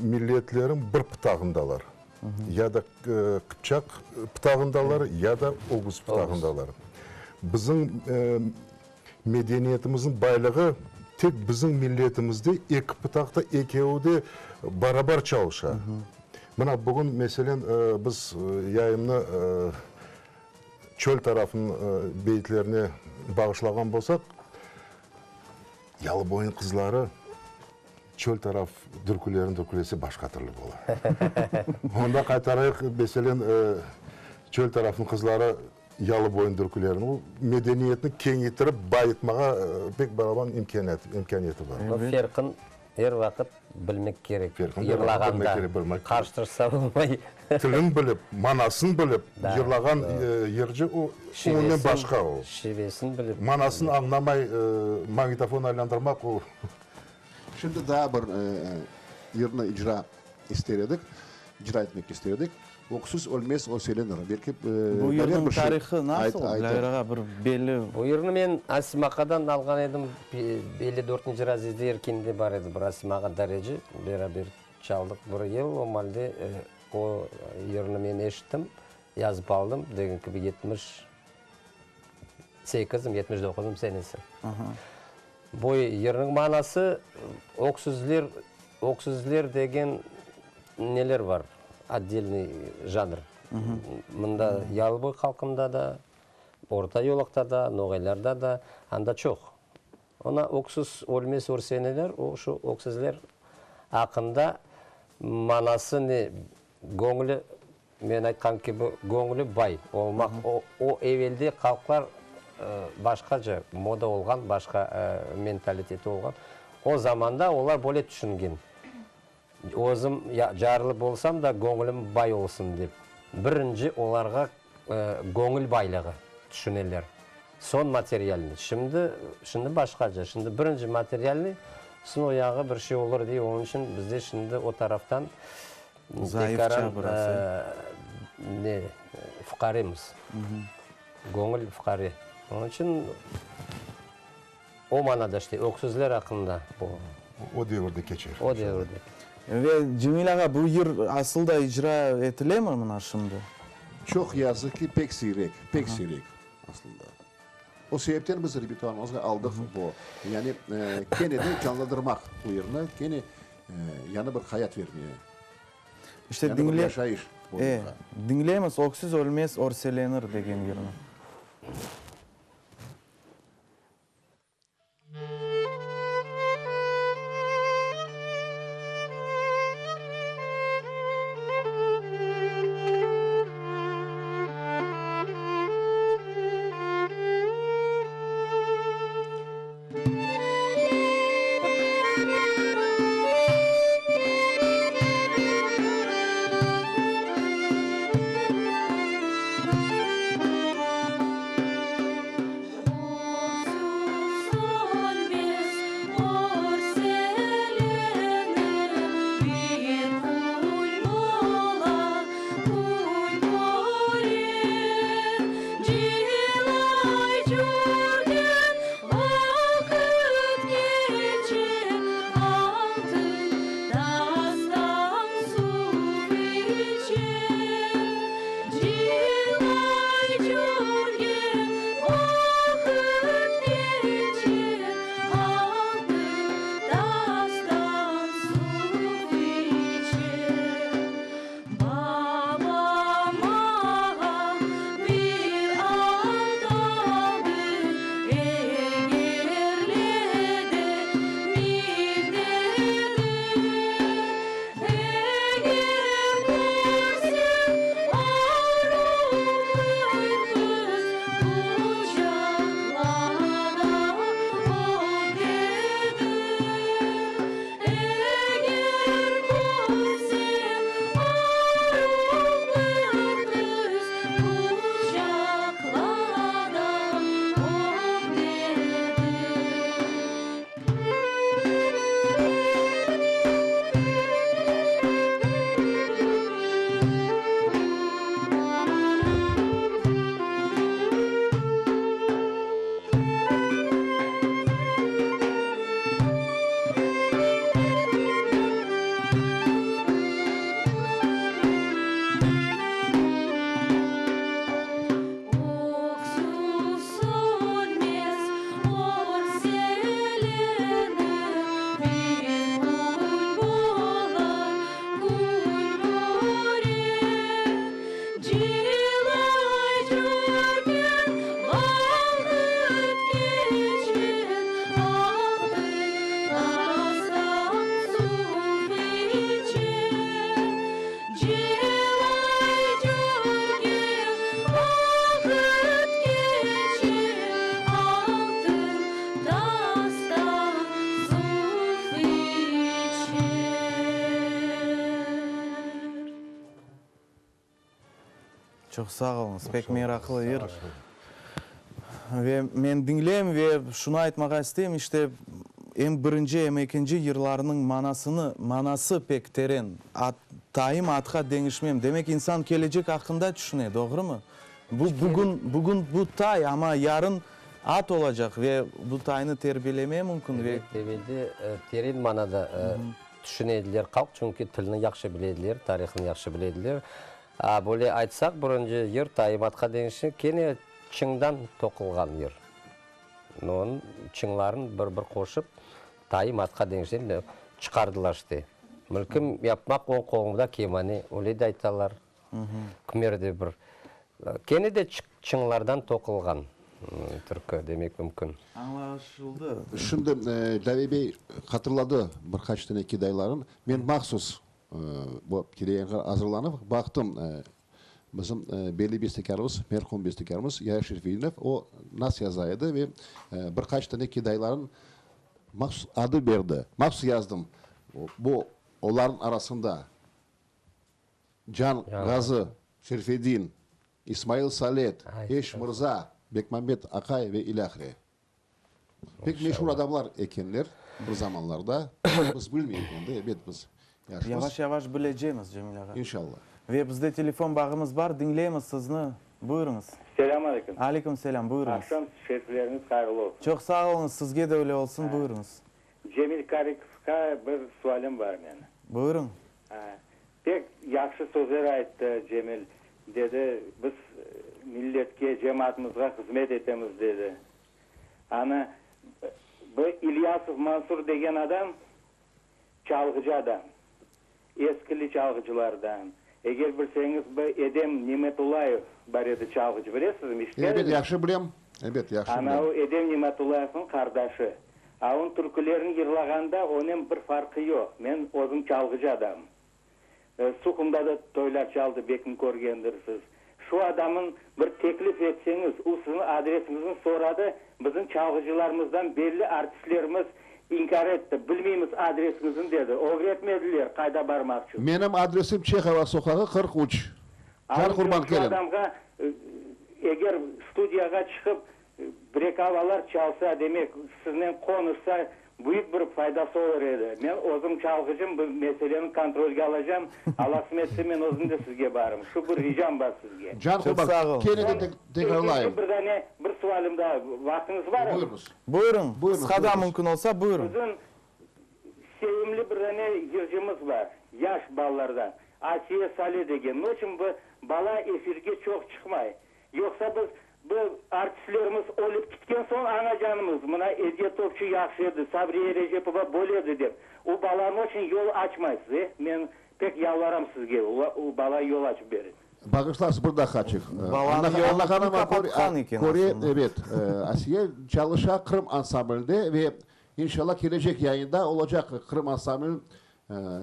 milletlerin bir pıtağındalar. Ya da qıpçaq pıtağındalar, ya da oguz pıtağındalar. Bizim medeniyetimizniñ baylığı tek bizim milletimizde eki pıtaq da ekevi de barabar çalışa. Mına bugün, meselen, biz yayınnı çöl tarafınıñ beyitlerine bağışlağan bolsaq, Yalıboyun qızları çöl taraf dürkülerini dürkülese başqa türlü bola. Onda qaytarayıq, meselen, çöl tarafınıñ qızları Yalıboyun dürkülerini, o medeniyetni keñeytirip bayıtmağa pek baraban imkâniyeti bar. O ferqın er vaqıt bilmek kerek, yırlağanda qarıştırsa olmay. Tilin bilip, manasın bilip yırlağan yırcı o umumen başqa o. Şivesin bilip. Manasın añlamay magnitofon aylandırmaq o. Şimdi daa bir yırnı icra ister edik, icra etmek ister edik. Öksüz ölmez, o söylenir. Belki Bu yırnıñ tarihı nasıl, Dilâver ağa, bir belli. Bu yırnı men Asim aqadan alğan edim. Elli dörtünci razyezde Erkinde bar edi bir Asim ağa dareci, beraber çaldıq bir yıl. O malde o yırnı men eşittim, yazıp aldım, degen kibi 78-mi, 79-mı senesi. Bu yırnıñ manası öksüzler, öksüzler degen neler bar, otdelnıy janr. Mında Yalıboy halqında da, Orta Yolaqta da, Noğaylarda da, anda çoq. Ona öksüz ölmez örseneler, o şu öksüzler aqqında manası ne, göñlü, men aytqan kibi, göñlü bay olmaq. O, o evelde halqlar başqaca moda olğan, başqa mentaliteti olğan. O zamanda olar böyle tüşüngen. Özüm carlı bolsam da, göñlüm bay olsun dep. Birinci olarğa göñül baylığı tüşüneler, soñ materialnıy. Şimdi, şimdi başqaca. Şimdi birinci materialnıy, soñ o yağı bir şey olur dey. Onıñ içün bizde şimdi o taraftan Zayıfça biraz, e? Ne, fuqaremiz. Göñül fuqare. Onıñ içün O manada işte, öksüzler aqqında bu. O devirde keçer. O devirde. Ve Cemil ağa, bu yır asıl da icra etilemi mına şimdi? Çoq yazıq ki, pek siyrek, pek siyrek aslında. O sebepten biz repertuarımızğa aldıq bu. Yani kene de canlandırmaq bu yırnı, kene yañı bir hayat vermeye. İşte Yani bir diñle, yaşayış e, boyunca. diñleymiz Öksüz ölmez, örselenir degen yırnı. Çoq sağ oluñız, pek meraqlı yır. Ve men diñleyim ve şunı aytmağa isteyim, işte, em birinci, em ekinci yırlarnıñ manasını, manası pek teren. At, tayım atqa deñişmem. Demek, insan kelecek aqqında tüşüne, doğrumı? Bu, bugün, bugün bu tay, amma yarın at olacaq ve bu taynı terbiyelemeye mümkün ve. Ebet, evelde teren manada tüşüne ediler halq, çünki tilni yahşı bile ediler, tarihni yahşı bile ediler. A, böyle aytsaq, birinci yır Taimatqa deñişti, kene çıñdan toqulğan yır. Onıñ çıñların bir-bir qoşıp, Taimatqa deñişti, çıqardılar işte. Mülküm yapmaq oñ qolumda kemane, öyle de aytalar. Kimerde de bir. Kene de çıñlardan toqulğan türkü demek mümkün. Añlaşıldı. Şimdi Davi bey hatırladı bir qaç tane kedayların. Men mahsus Bu teleyayınğa azırlanıp baqtım, bizim belli bestekârımız, merhum bestekârımız Yaya Şerfedinov, o nas yaza edi ve bir qaç tane kedayların mahsus adı berdi. Mahsus yazdım. Bu olarnıñ arasında Can Ğazı, Şerfedin, İsmail Salet, Eş Mırza, Bekmambet aqay ve ilâhre. Pek meşur adamlar ekenler bir zamanlarda. Biz bilmeyik endi, ebet, biz yaşmız. Yavaş-yavaş bilecemiz, Cemil ağa. İnşallah. Ve bizde telefon bağımız bar, diñleymiz sizni. Buyurıñız. Selâm aleyküm. Aleyküm selâm, buyurıñız. Aqşam şerifleriñiz hayırlı olsun. Çoq sağ oluñız, sizge de öyle olsun, buyurıñız. Cemil Karikovqa bir sualim bar menim. Buyurıñ. Pek yahşı sözler ayttı Cemil, dedi, biz milletke, cemaatımızğa hızmet etemiz, dedi. Ana, bu İlyasov Mansur degen adam çalğıcı adam. Eskili çalğıcılardan, eger bilseñiz, bir Edem Nimetullayev bar edi çalğıcı, bilesizmi, işitken Ebet, ediñizmi? yahşı bilem, ebet, yahşı bilem. Ana o Edem Nimetullayevniñ qardaşı. A onıñ türkülerini yırlağanda onen bir farqı yoq. Men özüm çalğıcı adam. Suhumda da toylar çaldı, belkim körgendirsiz. Şu adamın bir teklif etseñiz, u siziñ adresiñizni soradı, bizim çalğıcılarımızdan belli artistlerimiz inkâr etti, bilmeymiz adresiñizni dedi, ögretmediler qayda barmaq içün. Menim adresim Çehova soqağı, 43. Can qurban Şu kelin. adamğa eger studiyağa çıqıp Bir-eki avalar çalsa, demek, siznen qonuşsa, büyük bir faydası olur edi. Men özüm çalğıcım, bu meseleni kontrolge alacam. Alla qısmet etse, men özüm de sizge barım. Şu bir ricam bar sizge. Can Çoq sağ qurban, oluñ. kene de tekrarlayım. Ekinci bir dane, bir sualim daa, vaqtıñız barmı? Buyurıñız. Buyurıñ, Buyurıñız, qısqa da buyurıñız. mümkün olsa, buyurıñ. Bizim sevimli bir dane yırcımız bar, yaş balalardan, Asiye Sale degen. Noçün bu bala efirge çoq çıqmay? Yoqsa biz bu artistlerimiz ölip kitken soñ anacanımız, mına Ediye Topçu yahşı edi, Sabriye Erecepova böyle edi dep, o balanı içün yol açmaysız, e? Men pek yalvaram sizge, o bala yol açıp beriñ. Bağışlarsız, bir daqqaçıq. Balanı yolnı kim qapatqan eken Köre, aslında? ebet, Asiye çalışa Qırım ansamblinde ve inşallah kelecek yayında olacaq Qırım ansambliniñ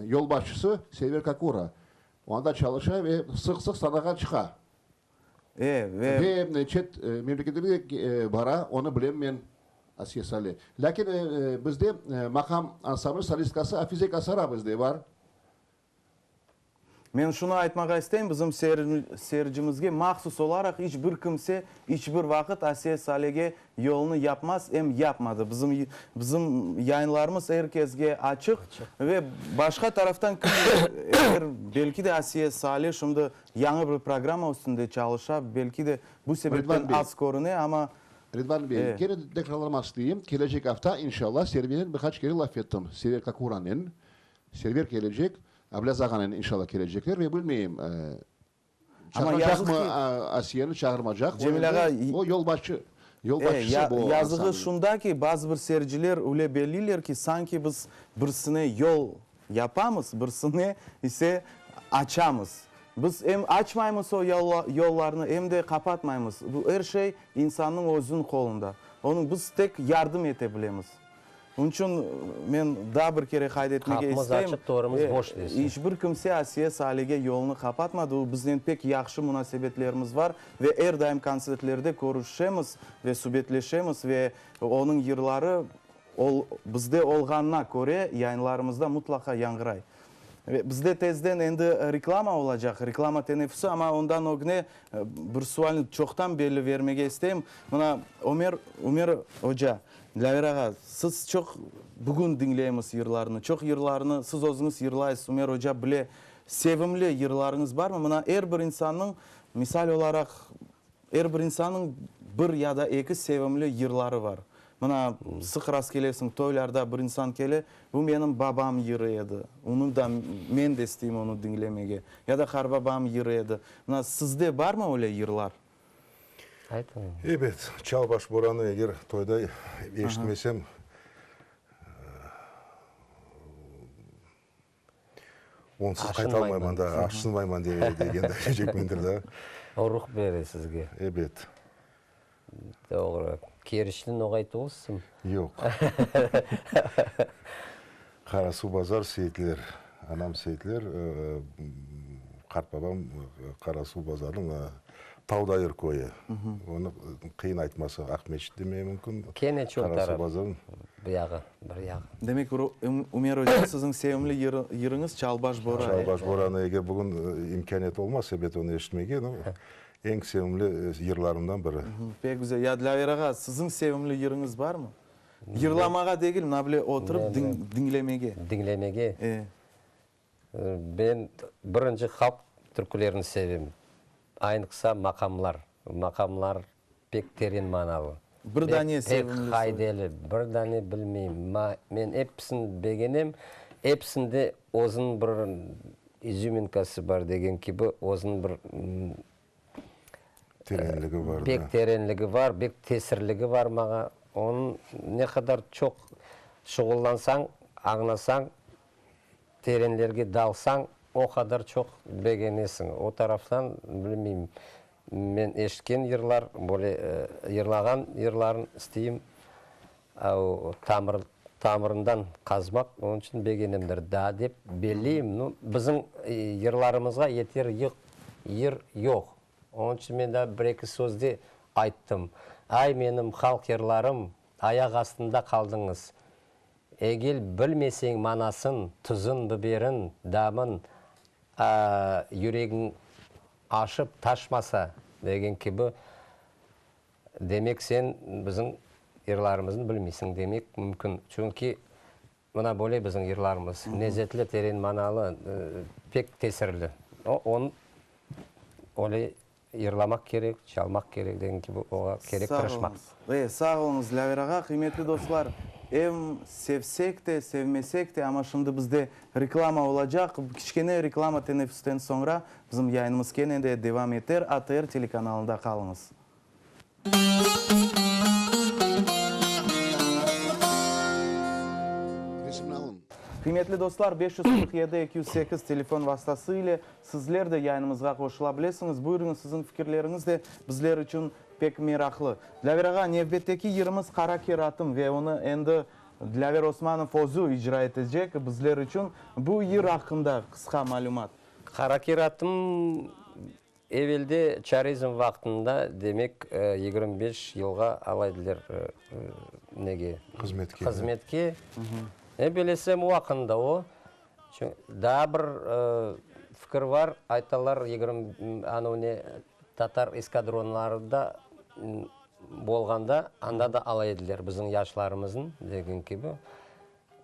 yolbaşçısı Server Kakura. O anda çalışa ve sıq-sıq sanağa çıqa. E, ve. Ve çet memleketlerge de bara, onı bilem men, Asiye Sale. Lâkin bizde maqam ansambli solistkası Afize Kasara bizde bar. Men şunı aytmağa isteyim, bizim seyircimizge mahsus olaraq iç bir kimse iç bir vaqıt Asiye Salege yolunı yapmaz, em yapmadı. Bizim bizim yayınlarımız er kesge açıq ve başqa taraftan kim eger belki de Asiye Sale şimdi yañı bir programma üstünde çalışa, belki de bu sebepten az körüne, amma. Ridvan bey, kene de tekrarlamaq isteyim, kelecek afta, inşallah, Servernen bir qaç kere laf ettim, Server Kakuranen. Server kelecek, Ablâz ağanen inşallah kelecekler ve bilmeyim, çağıracaqmı Asiyeni, çağırmacaq, Cemil ağa, o yolbaşçı, yolbaşçısı bu E, yazığı şunda ki, bazı bir seyirciler öyle belliyler ki, sanki biz birisine yol yapamız, birisine ise açamız. Biz em açmaymız o yollarnı, em de qapatmaymız. Bu er şey insannıñ özüniñ qolunda. Onıñ biz tek yardım ete bilemiz. Onıñ içün men daa bir kere qayd etmege Qapımız isteyim, açıq, törümiz boş deysiñ. iç bir kimse Asiye Salege yolunı qapatmadı, o biznen pek yahşı munasebetlerimiz bar ve er daim kontsertlerde körüşemiz ve subetleşemiz ve onıñ yırları ol bizde olğanına köre yayınlarımızda mutlaqa yañğıray. Ve bizde tezden endi reklama olacaq, reklama teneffüsi, amma ondan ögne bir sualni çoqtan berli vermege isteyim. Mına Ömer, Ümer oca, Dilâver ağa, siz çoq bugün diñleymiz yırlarnı, çoq yırlarnı siz özüñiz yırlaysız, Ümer oca bile. Sevimli yırlarıñız barmı? Mına er bir insannıñ, misal olaraq, er bir insannıñ bir ya da eki sevimli yırları bar. Mına sıq rastkelesiñ, toylarda bir insan kele, bu menim babam yırı edi, onı da men de isteyim onı diñlemege, ya da qarbabam yırı edi. Mına sizde barmı öyle yırlar? Ebet, Çal baş boranı eger toyda eşitmesem, onsız qaytalmayman da, aşınmayman degen degecekmendir da. O ruh bere sizge. Ebet. Doğru. Keriçli noğay tuvulsızmı? Yoq. Qarasuvbazar Seyitler. Anam Seyitler, qartbabam Qarasuvbazarnıñ Tavdayır köyü. Onı qıyın aytması, Aqmeçit demeye mümkün. Kene çöl taraf, bu yağı, bir yağı. Demek, Ümer oca, siziñ sevimli yırıñız Çalbaş Bora. Çalbaş Boranı eger bugün imkâniyet olmaz, ebet, onı eşitmege, no, eñ sevimli yırlarımdan biri. Pek güzel. Ya Dilâver ağa, siziñ sevimli yırıñız barmı? Yırlamağa degil, mına bile oturıp diñlemege. Diñlemege? E. Ben birinci halq türkülerini sevem. Aynıqsa maqamlar. Maqamlar pek teren manalı. Bir dane sevimlisi. Pek haydeli. Bir dane bilmeyim. Men episini begenem. Episinde özüniñ bir izüminkası bar degen kibi, özüniñ bir Terenligi bar da. Pek terenligi bar, bek tesirligi bar maña. Onıñ ne qadar çoq şuğullansañ, añlasañ. terenlerge dalsañ, o qadar çoq begenesiñ. O taraftan, bilmeyim, men eşitken yırlar, böyle yırlağan yırların isteyim, o tamır, tamırından qazmaq, onıñ içün begenemdir daa dep belleyim. Nu, bizim yırlarımızğa yeter yır yoq. Onıñ içün men daa bir-eki söz de ayttım. Ay, menim halq yırlarım, ayaq astında qaldıñız. Egel bilmeseñ manasın, tuzun, biberin, damın, a, yüregiñ aşıp taşmasa, degen kibi, demek sen bizim yırlarımıznı bilmeysiñ demek mümkün. Çünki mına böyle bizim yırlarımız, lezetli, teren manalı, pek tesirli. O, onı öyle Yırlamaq kerek, çalmaq kerek degen kibi oña kerek Sağ tırışmaq. oluñız. E, sağ oluñız, Dilâver ağa. Qıymetli dostlar, em sevsek de, sevmesek de, amma şimdi bizde reklama olacaq. Kiçkene reklama teneffüsten soñra bizim yayınımız kene de devam eter. ATR telekanalında qalıñız. Resimni alıñ. Qıymetli dostlar, 547 208 telefon vastası ile sizler de yayınımızğa qoşula bilesiñiz. Buyurıñız, siziñ fikirleriñiz de bizler içün pek meraqlı. Dilâver ağa, nevbetteki yırımız Qara keratım ve onı endi Dilâver Osmanov özü icra etecek bizler içün. Bu yır aqqında qısqa malümat. Qara keratım Evelde çarizm vaqtında, demek, 25 yılğa ala ediler nege? Hızmetke. Hızmetke. Ne bilesem, o aqqında o. Daa bir fikir bar, aytalar, yigirmi, anavı ne, tatar eskadronlarında bolğanda, anda da ala ediler bizim yaşlarımıznı, degen kibi.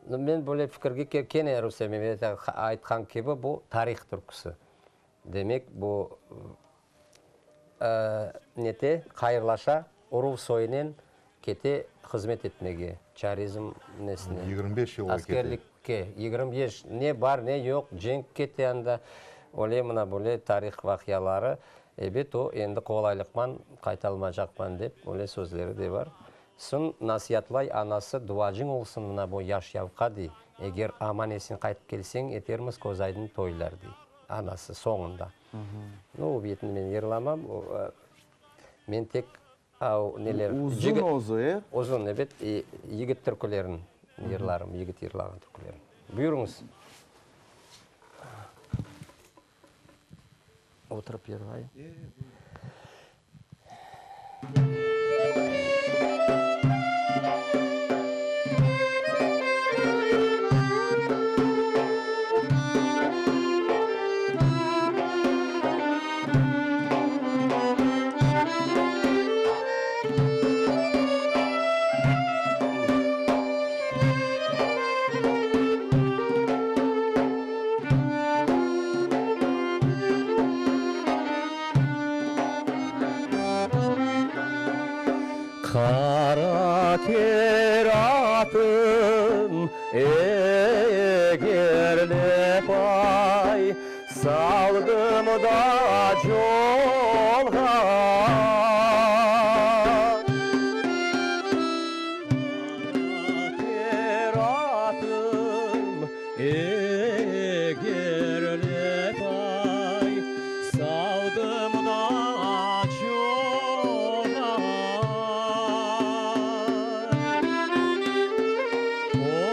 Men böyle fikirge kene Rustem Memet aytqan kibi, bu tarih türküsi. Demek, bu nete, hayırlaşa, uruv soyunen kete hızmet etmege, çarizm nesine. 25 yılğa kete. Askerlikke, 25, ne bar, ne yoq, cenk kete anda, öyle mına böyle tarih vaqiaları. Ebet, o, endi qolaylıqman qaytalmacaqman dep, öyle sözleri de bar. Soñ nasiatlay anası, duacıñ olsun mına bu yaş yavqa, dey, eger aman-esen qaytıp kelseñ, etermiz közaydın toylar, dey. Anası, soñunda. Nu, o betini men yırlamam. Men tek av neler. Uzun özü, e? Uzun, ebet. Yigit türkülerin yırlarım, yigit yırlağan türkülerin. Buyurıñız. Oturıp yırlayım. Qara ter atım egerlep ay, Saldım da colğa. Qara ter atım Egerlep ay, saldım da çolğa.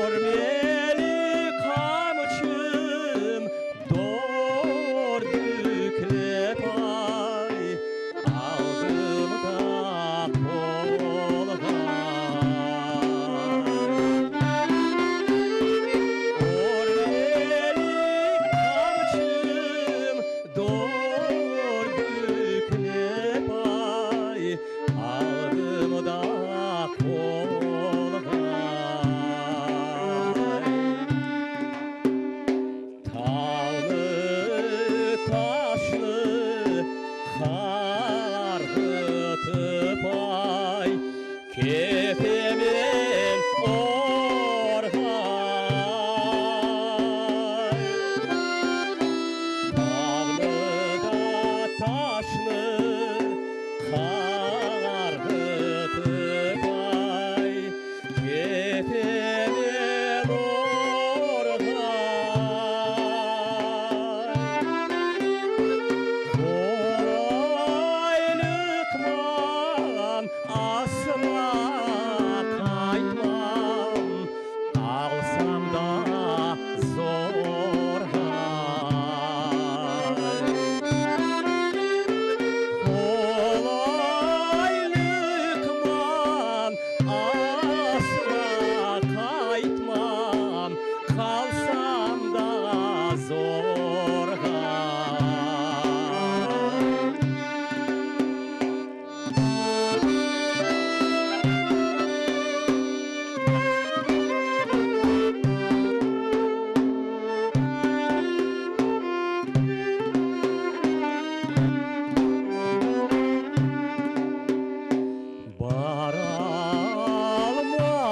Örmeli qamçım dördüklep ay, aldım da qolğa. Qalsam da zorğa.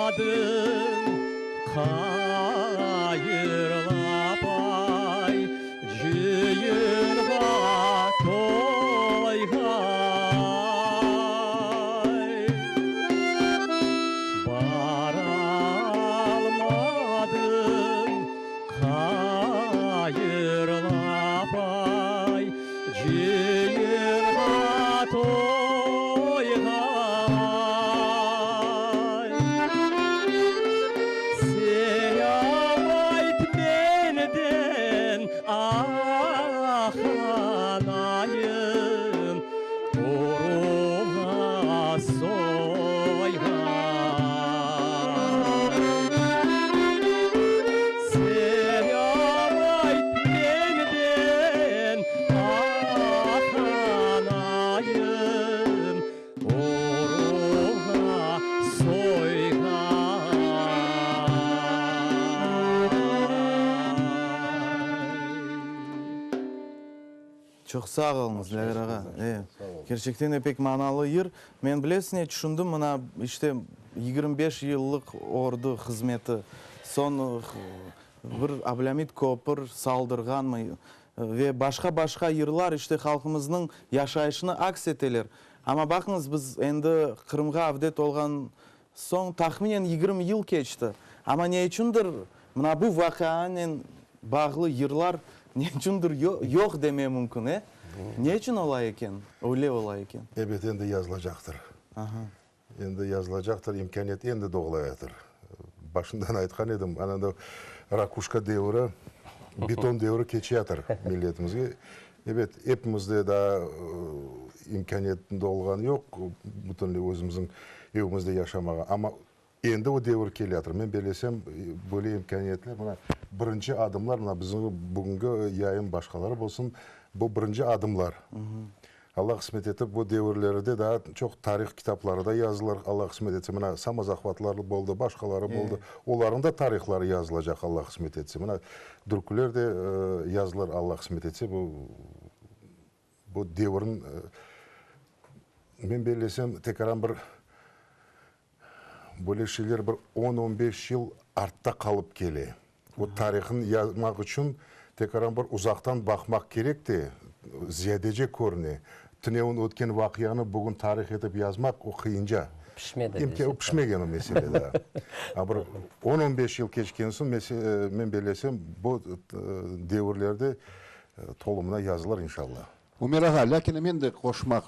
Baralmadım qayırlap ay, Cıyınğa, toyğa ay. Baralmadım qayırlap ay, Cıyınğa, toyğa ay. Selâm ayt menden, ah, anayım, Torunğa, soyğa. Selâm ayt menden, ah, anayım, Torunğa, soyğa. Çoq sağ oluñız, Dilâver ağa. E, kerçekten de pek manalı yır. Men bilesiñ ne tüşündim, mına, işte, 25 yıllıq ordu hızmeti, soñ bir Ablâmit köpür saldırğanmı ve başqa-başqa yırlar, işte, halqımıznıñ yaşayışını aks eteler. Amma baqıñız, biz endi Qırımğa avdet olğan soñ tahminen 20 yıl keçti. Amma ne içündir mına bu vaqianen bağlı yırlar ne içündir yoq deme mümkün, e? Ne içün olay eken, öyle olay eken? Ebet, endi yazılacaqtır. Endi yazılacaqtır, imkâniyet endi doğulayatır. Başından aytqan edim, ana endi rakuşka devri, beton devri keçeyatır milletimizge. Ebet, epimizde daa imkâniyet doğulğanı yoq, bütünley özümizniñ evimizde yaşamağa. Amma endi o devir keleyatır. Men bellesem, böyle imkâniyetler, mına, birinci adımlar, mına bizim bugünki yayın, başqaları bolsun, bu birinci adımlar. Allah qısmet etip, bu devirlerde daa çoq tarih kitapları da yazılır, Allah qısmet etse. Mına, samozahvatlar boldı, başqaları boldı. Olarnıñ da tarihları yazılacaq, Allah qısmet etse. Mına, dürküler de yazılır, Allah qısmet etse. Bu, bu devirniñ, men bellesem, tekaran bir Böyle şeyler bir on, on beş yıl artta qalıp kele. O tarihni yazmaq içün tekaran bir uzaqtan baqmaq kerek de, ziyadece körüne. Tünevin ötken vaqianı bugün tarih etip yazmaq, o qıyınca. Pişmedi desek. O pişmegen o mesele daa. A bir on, on beş yıl keçken soñ, men bellesem, bu devirlerde tolumına yazılır inşallah. Ümer ağa, lâkin men de qoşmaq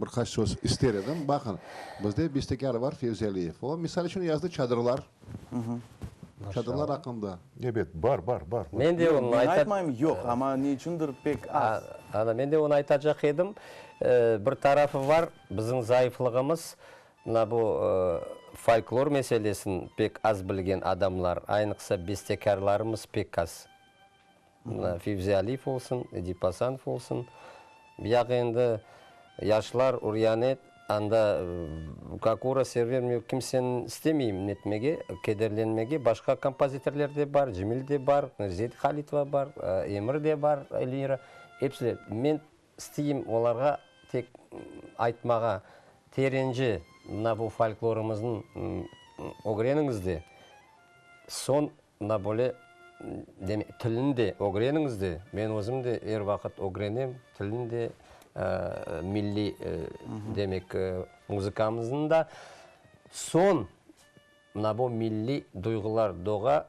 bir qaç söz ister edim. Baqıñ, bizde bestekâr bar, Fevzi Aliyev. O, misal içün, yazdı Çadırlar. Çadırlar aqqında. Ebet, bar, bar, bar. Men de onı Men aytmayım, yoq, amma ne içündir pek az. Ana, men de onı aytacaq edim. Bir tarafı bar, bizim zayıflığımız, mına bu folklor meselesin pek az bilgen adamlar, aynıqsa bestekârlarımız pek az. Mına Fevzi Aliyev olsun, Edip Asanov olsun. Buyaq endi yaşlar uryanet, anda Kakura, Server, men kimseni istemeyim netmege, kederlenmege, başqa kompozitorlar de bar, Cemil de bar, Zed Halitova bar, Emir de bar, Elmira, episi. Men isteyim olarğa tek aytmağa, terence mına bu folklorımıznı ögreniñiz de, soñ Mına böyle, demek, tilni de ögreniñiz de, men özüm de er vaqıt ögrenem, tilni de, milliy, demek, muzıkamıznı da. Soñ, mına bu milliy duyğular doğa,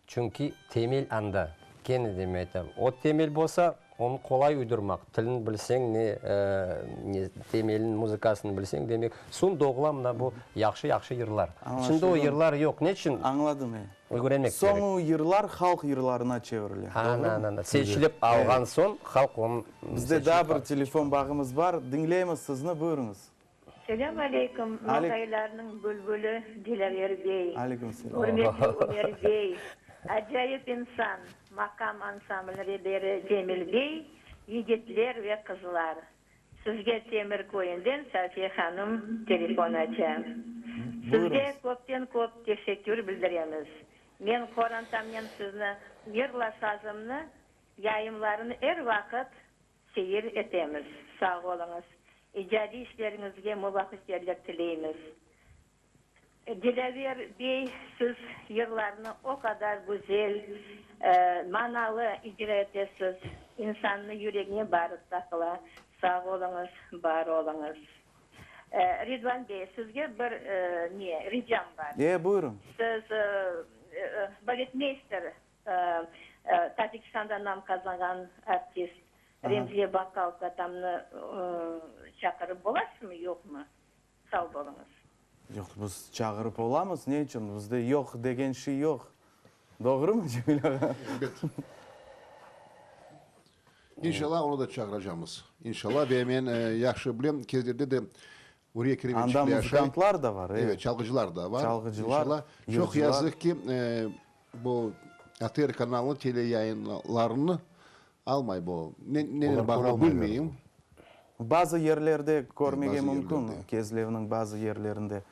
çünki temel anda. Kene de men aytam, o temel bolsa, onı qolay uydurmaq, tilni bilseñ, ne, ne temelin, muzıkasını bilseñ, demek, soñ doğula mına bu yahşı-yahşı yırlar. Şimdi o yırlar yoq. Ne içün? Añladım, e. Ögrenmek kerek. Soñ o yırlar halq yırlarına çevirile. Ana-ana-ana. Seçilip alğan soñ halq onı Bizde daa bir telefon bağımız bar. Diñleymiz sizni, buyurıñız. Selâm aleyküm, Noğaylarnıñ bülbüli Dilâver bey, Aleyküm selâm. ürmetli Ümer bey. Acayip insan, maqam ansambli reberi Cemil bey, yigitler ve qızlar. Sizge Temir köyünden Safiye hanım telefon aça. Sizge köpten-köp teşekkür bildiremiz. Men qorantamnen sizni Yırla sazımnı yayınlarını er vaqıt seyir etemiz. Sağ oluñız. İcadiy işleriñizge muvafaqiyetler tileymiz. Dilâver bey, siz yırlarnı o qadar güzel, manalı icra etesiz, insannı yüregine barıp taqıla. Sağ oluñız, bar oluñız. Ridvan bey, sizge bir ne, ricam bar. E, buyurıñ. Siz baletmeyster, Tacikistanda nam qazanğan artist Remziye Bakkal tatamnı çaqırıp olasızmı, yoqmı? Sağ oluñız. Yoq, biz çağırıp olamız. Ne içün? Bizde yoq degen şey yoq. Doğrumı, Cemil ağa? Elbet. İnşallah, onı da çağıracamız. İnşallah. Ve men yahşı bilem, Kezlevde de Uriye Keremeçikli Anda yaşay. muzıkantlar da var, Evet, çalğıcılar da var. Çalğıcılar, İnşallah. Çoq yırcılar. yazıq ki, bu ATR kanalı teleyayınlarını almay bu. Ne, nenen bağlı bilmeyim. Bazı yerlerde körmege Bazı mümkün, yerlerde. Kezlevniñ bazı yerlerinde.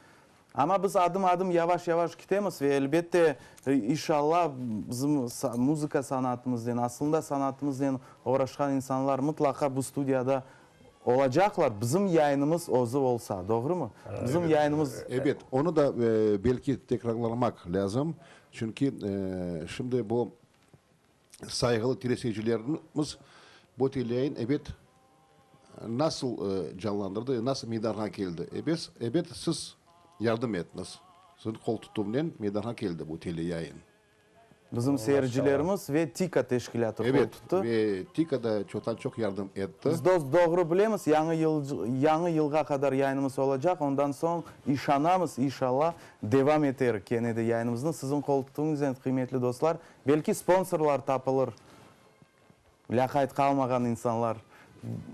Amma biz adım-adım, yavaş-yavaş kitemiz ve elbette, inşallah, bizim muzıka sanatımıznen, aslında sanatımıznen oğraşqan insanlar mıtlaqa bu studiyada olacaqlar, bizim yayınımız özü olsa, doğrumı? Bizim yayınımız. Ebet, onı da belki tekrarlamaq lâzım, çünki şimdi bu Sayğılı teleseyircilerimiz, bu teleyayın, ebet, nasıl canlandırdı, nasıl meydanğa keldi? Ebes, ebet, siz yardım ettiñiz. Siziñ qol tutuvnen meydanğa keldi bu teleyayın. Bizim seyircilerimiz ve TİKA teşkilâtı qol tuttı. Ebet, ve TİKA da çoqtan-çoq yardım etti. Biz dos-doğru bilemiz, yañı yıl, yañı yılğa qadar yayınımız olacaq, ondan soñ, işanamız, inşallah, devam eter kene de yayınımıznı. Siziñ qol tutuvıñıznen, qıymetli dostlar, Belki sponsorlar tapılır, lâqayt qalmağan insanlar.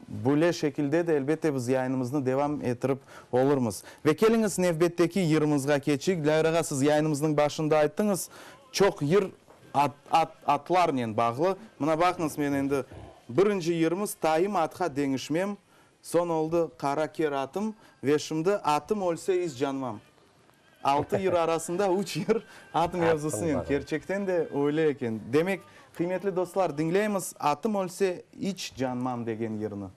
Böyle şekilde de, elbette, biz yayınımıznı devam ettirip olurmız. Ve keliñiz nevbetteki yırımızğa keçeyik. Dilâver ağa, siz yayınımıznıñ başında ayttıñız, çoq yır at, at, atlarnen bağlı. Mına baqıñız, men endi birinci yırımız Tayım atqa deñişmem, soñ oldı Qara ker atım ve şimdi Atım ölse iç canmam. Altı yır arasında üç yır at mevzusınen. Kerçekten de öyle eken. Demek, qıymetli dostlar, diñleymiz Atım ölse iç canmam degen yırnı.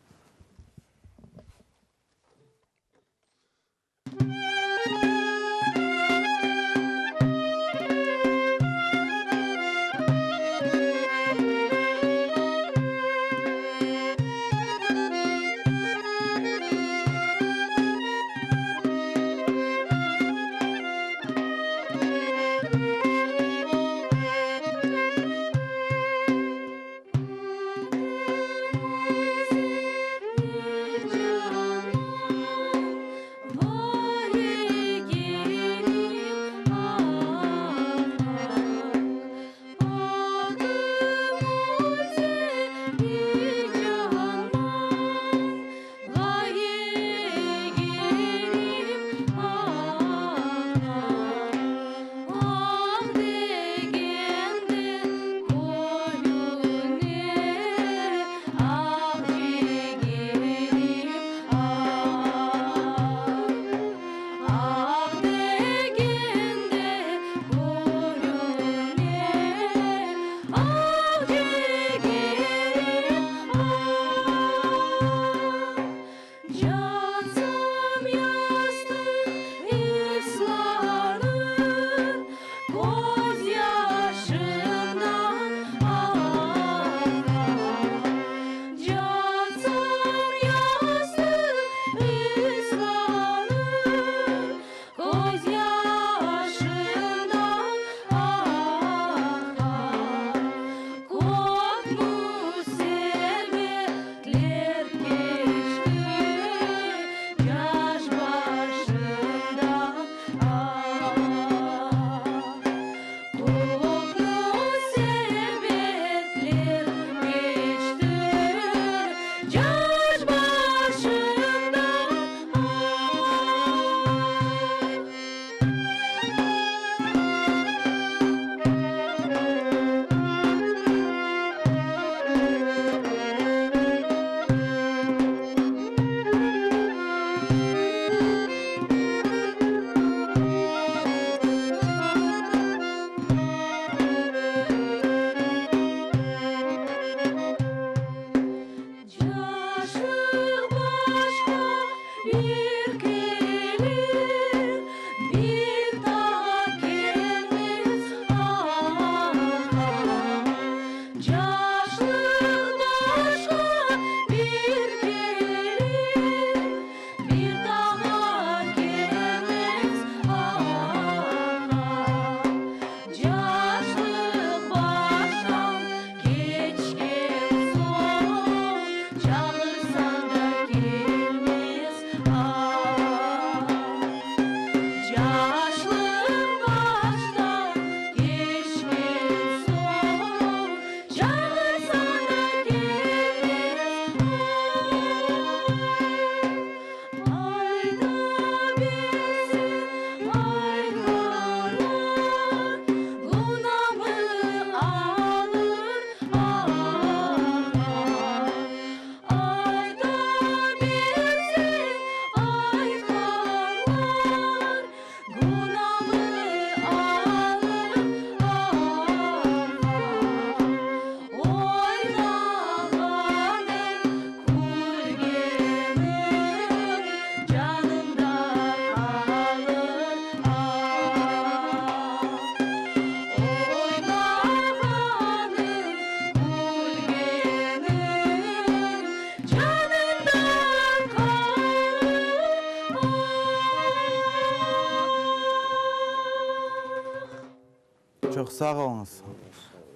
sağ oluñız.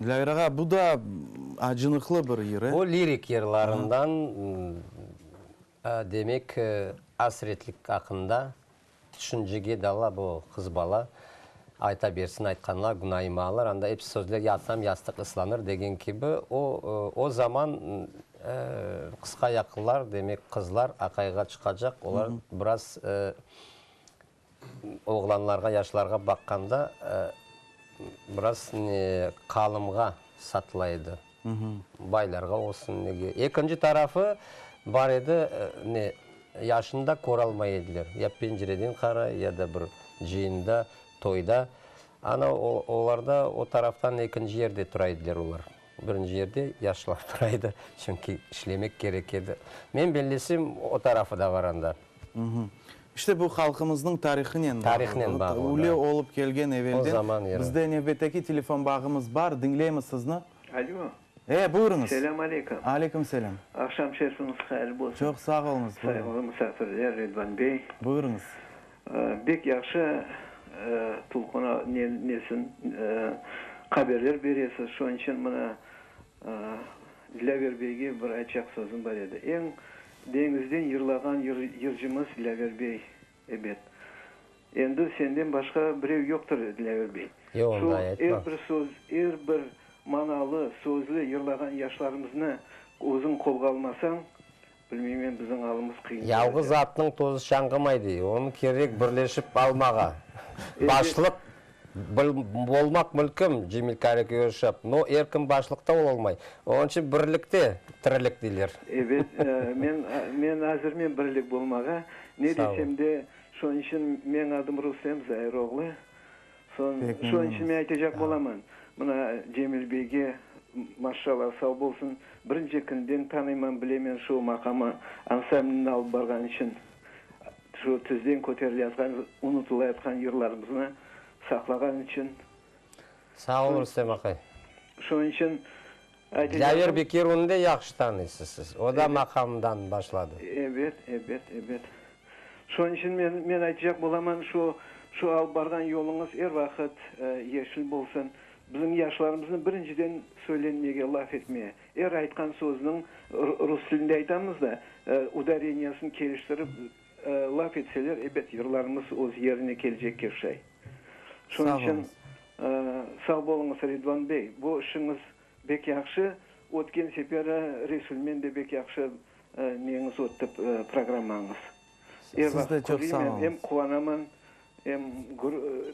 Dilâver ağa, bu da acınıqlı bir yır, e? Bu lirik yırlarından, demek, asretlik aqqında tüşüncege dala bu qız bala. Ayta bersin aytqanlar, günayımı alır. Anda episi sözler yatsam yastıq ıslanır degen kibi, o, o zaman qısqa ayaqlılar, demek, qızlar aqayğa çıqacaq, olar biraz Oğlanlarğa, yaşlarğa baqqanda, biraz qalımğa satıla edi. Baylarğa olsun, nege. Ekinci tarafı bar edi, ne, yaşını da köralmay ediler. Ya pencereden qaray, ya da bir cıyında, toyda. Ana, olarda o taraftan ekinci yerde tura ediler olar. Birinci yerde yaşlar tura edi, çünki işlemek kerek edi. Men bellesem, o tarafı da bar anda. İşte bu halqımıznıñ tarihınen bağlı. Tarihnen bağlı, Öyle da. olıp kelgen O evelden. zaman yeri. Bizde nevbetteki telefon bağımız bar, diñleymiz sizni. Alo. E, buyurıñız. Selâm aleyküm. Aleyküm selâm. Aqşam şerifiñiz hayırlı bolsun. Çoq sağ oluñız, buyurıñ. Sayğılı musafirler, Ridvan bey. Buyurıñız. Bek yahşı tolquna nesin haberler beresiz. Şonıñ içün mına Dilâver beyge bir aytacaq sözüm bar edi. Eñ deñizden yırlağan yırcımız Dilâver bey, ebet. Endi senden başqa birev yoqtır, Dilâver bey. Yoq, Şu onday aytma. er bir söz, er bir manalı sözlü yırlağan yaşlarımıznı özüñ qolğa almasañ, bilmeymen, bizim alımız qıyın Yalğız olacaq. atnıñ tozu şañğımay dey. Onı kerek birleşip almağa. Başlıq Bolmaq mülkim, Cemil Kariköyşap, no er kim başlıqta olalmay. Onıñ içün birlikte tirilik deyler. Ebet, men, men azirmen birlik bolmağa. Ne desem de, şonıñ içün meñ adım Rustem Zair oğlu. Soñ, şonıñ içün men aytacaq bolaman, mına Cemil beyge, maşşalla, sav bolsun, birinci künden tanıyman, bilemen şu maqamı ansamblini alıp barğan içün. Şu tizden köterilyatqan, unutılayatqan yırlarımıznı saqlağan içün. Sağ ol, Rustem aqay. Şunıñ içün aytacağım. Lâver Bekirovnı da yahşı tanıysız siz. O da maqamdan başladı. Ebet, ebet, ebet. Şunıñ içün men, men aytacaq bolaman, şu, şu alıp barğan yoluñız er vaqıt yeşil bolsun. Bizim yaşlarımıznı birinciden söylenmege, laf etmeye, Er aytqan sözniñ, rus tilinde aytamız da, udareniyasını keliştirip laf etseler, ebet, yırlarımız öz yerine kelecekke şay. Şunıñ içün sağ oluñız, Ridvan bey, bu işiñiz bek yahşı. Ötken seferi Resulmen de bek yahşı neñiz ötti, programmañız. Er vaqıt köreymen, em quvanaman, em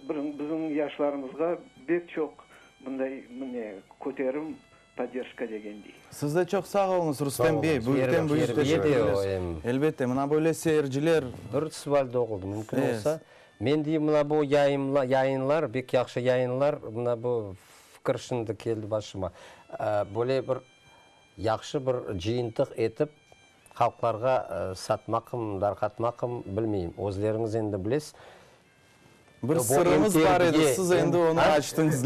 bizim yaşlarımızğa bek çoq bunday mine köterim, podderjka degendey. Siz de çoq sağ oluñız, Rustem bey, büyükten büyük teşekkürler. Elbette, mına böyle seyirciler. Bir sual doğuldı, mümkün olsa, men deyim, mına bu yayınlar, bek yahşı yayınlar, mına bu fikir şimdi keldi başıma, böyle bir yahşı bir cıyıntıq etip, halqlarğa satmaqım, darqatmaqım, bilmeyim, özleriñiz endi bilesiz. Bir sırıñız bar edi, siz endi onı açtıñız.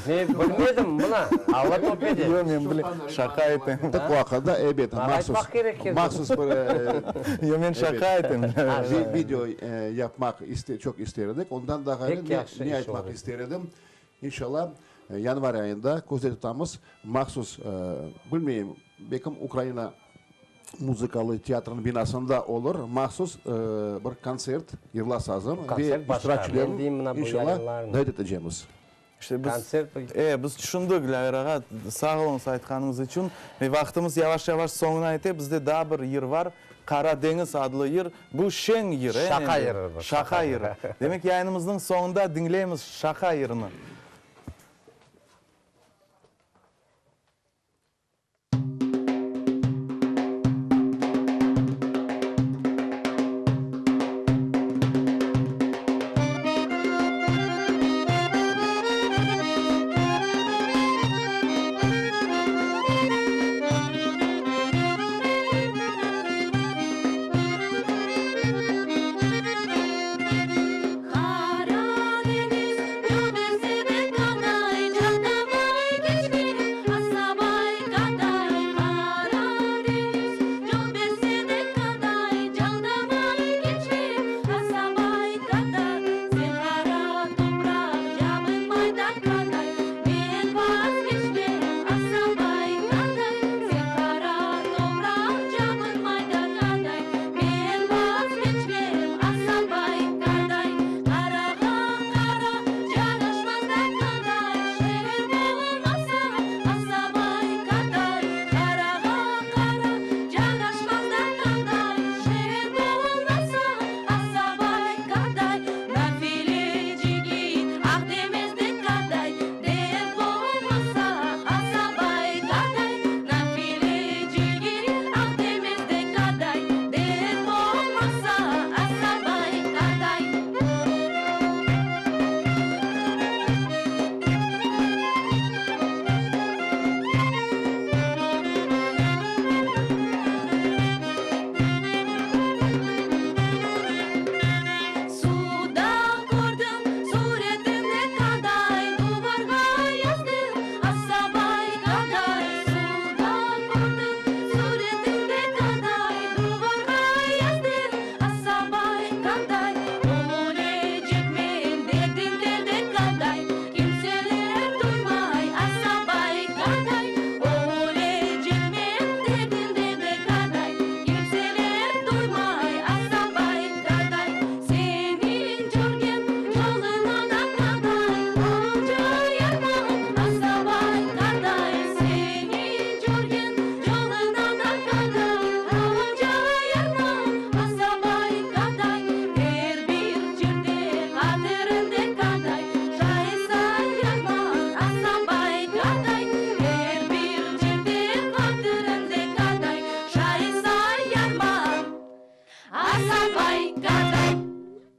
Men bilmedim, mına, Alla töpede. Yoq, men bilem, şaqa etem. Bu aqta, ebet, mahsus, mahsus bir Yoq, men şaqa etem. video yapmaq çoq ister edik. Ondan da ğayrı ne aytmaq ister edim, inşallah, yanvar ayında közde tutamız, mahsus, bilmeyim, belkim Ukraina Muzıkalı teatrnıñ binasında olur mahsus bir kontsert, yırlar sazım ve iştirakçilerni inşallah davet etecemiz. İşte biz, e, biz tüşündik, Lâver ağa, sağ oluñız aytqanıñız içün. Ve vaqtımız yavaş-yavaş soñuna yete, bizde daa bir yır bar, Qara deñiz adlı yır. Bu şeñ yır, e, Şaqa yırı bu. Şaqa yırı. Demek, yayınımıznıñ soñunda diñleymiz şaqa yırını. Qara deñiz, döner sebet.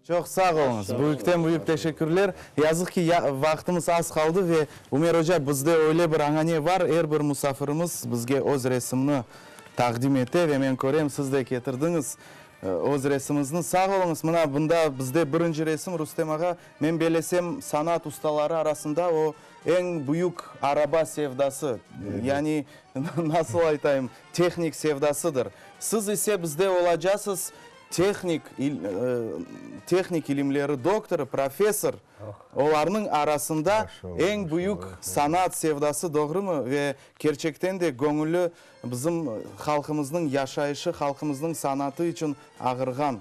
Çoq sağ oluñız. Büyükten büyük teşekkürler. Yazıq ki, vaqtımız az qaldı ve Ümer oca, bizde öyle bir añane bar, er bir musafirimiz bizge öz resimni taqdim ete ve men körem, siz de ketirdiñiz öz resimizni. Sağ oluñız. Mına, bunda bizde birinci resim, Rustem ağa, men belesem, sanat ustaları arasında o eñ büyük araba sevdası, yani, nasıl aytayım, tehnik sevdasıdır. Siz ise bizde olacasız Tehnik, tehnik ilimleri doktorı, professor, olarnıñ arasında eñ büyük sanat sevdası, doğrumı? Ve kerçekten de göñülli bizim halqımıznıñ yaşayışı, halqımıznıñ sanatı içün ağırğan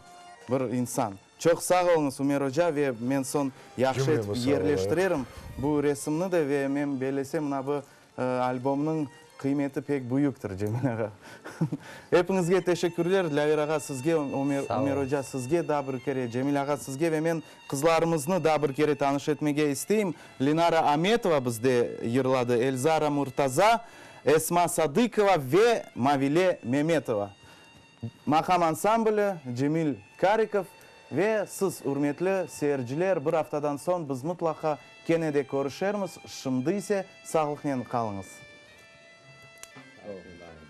bir insan. Çoq sağ oluñız, Ümer oca, ve men soñ yahşı etip yerleştirerim bu resimni de, ve men bellesem, mına bu Albomnıñ qıymeti pek büyüktir, Cemil ağa. Epiñizge teşekkürler, Dilâver ağa, sizge, Ümer oca, sizge daa bir kere, Cemil ağa, sizge ve men qızlarımıznı daa bir kere tanış etmege isteyim. Lenara Ametova bizde yırladı, Elzara Murtaza, Esma Sadıkova ve Mavile Memetova. Maqam ansambli, Cemil Karikov ve siz, ürmetli seyirciler, bir aftadan soñ biz mıtlaqa kene de körüşermiz, şimdi ise sağlıqnen qalıñız. Sağ olun.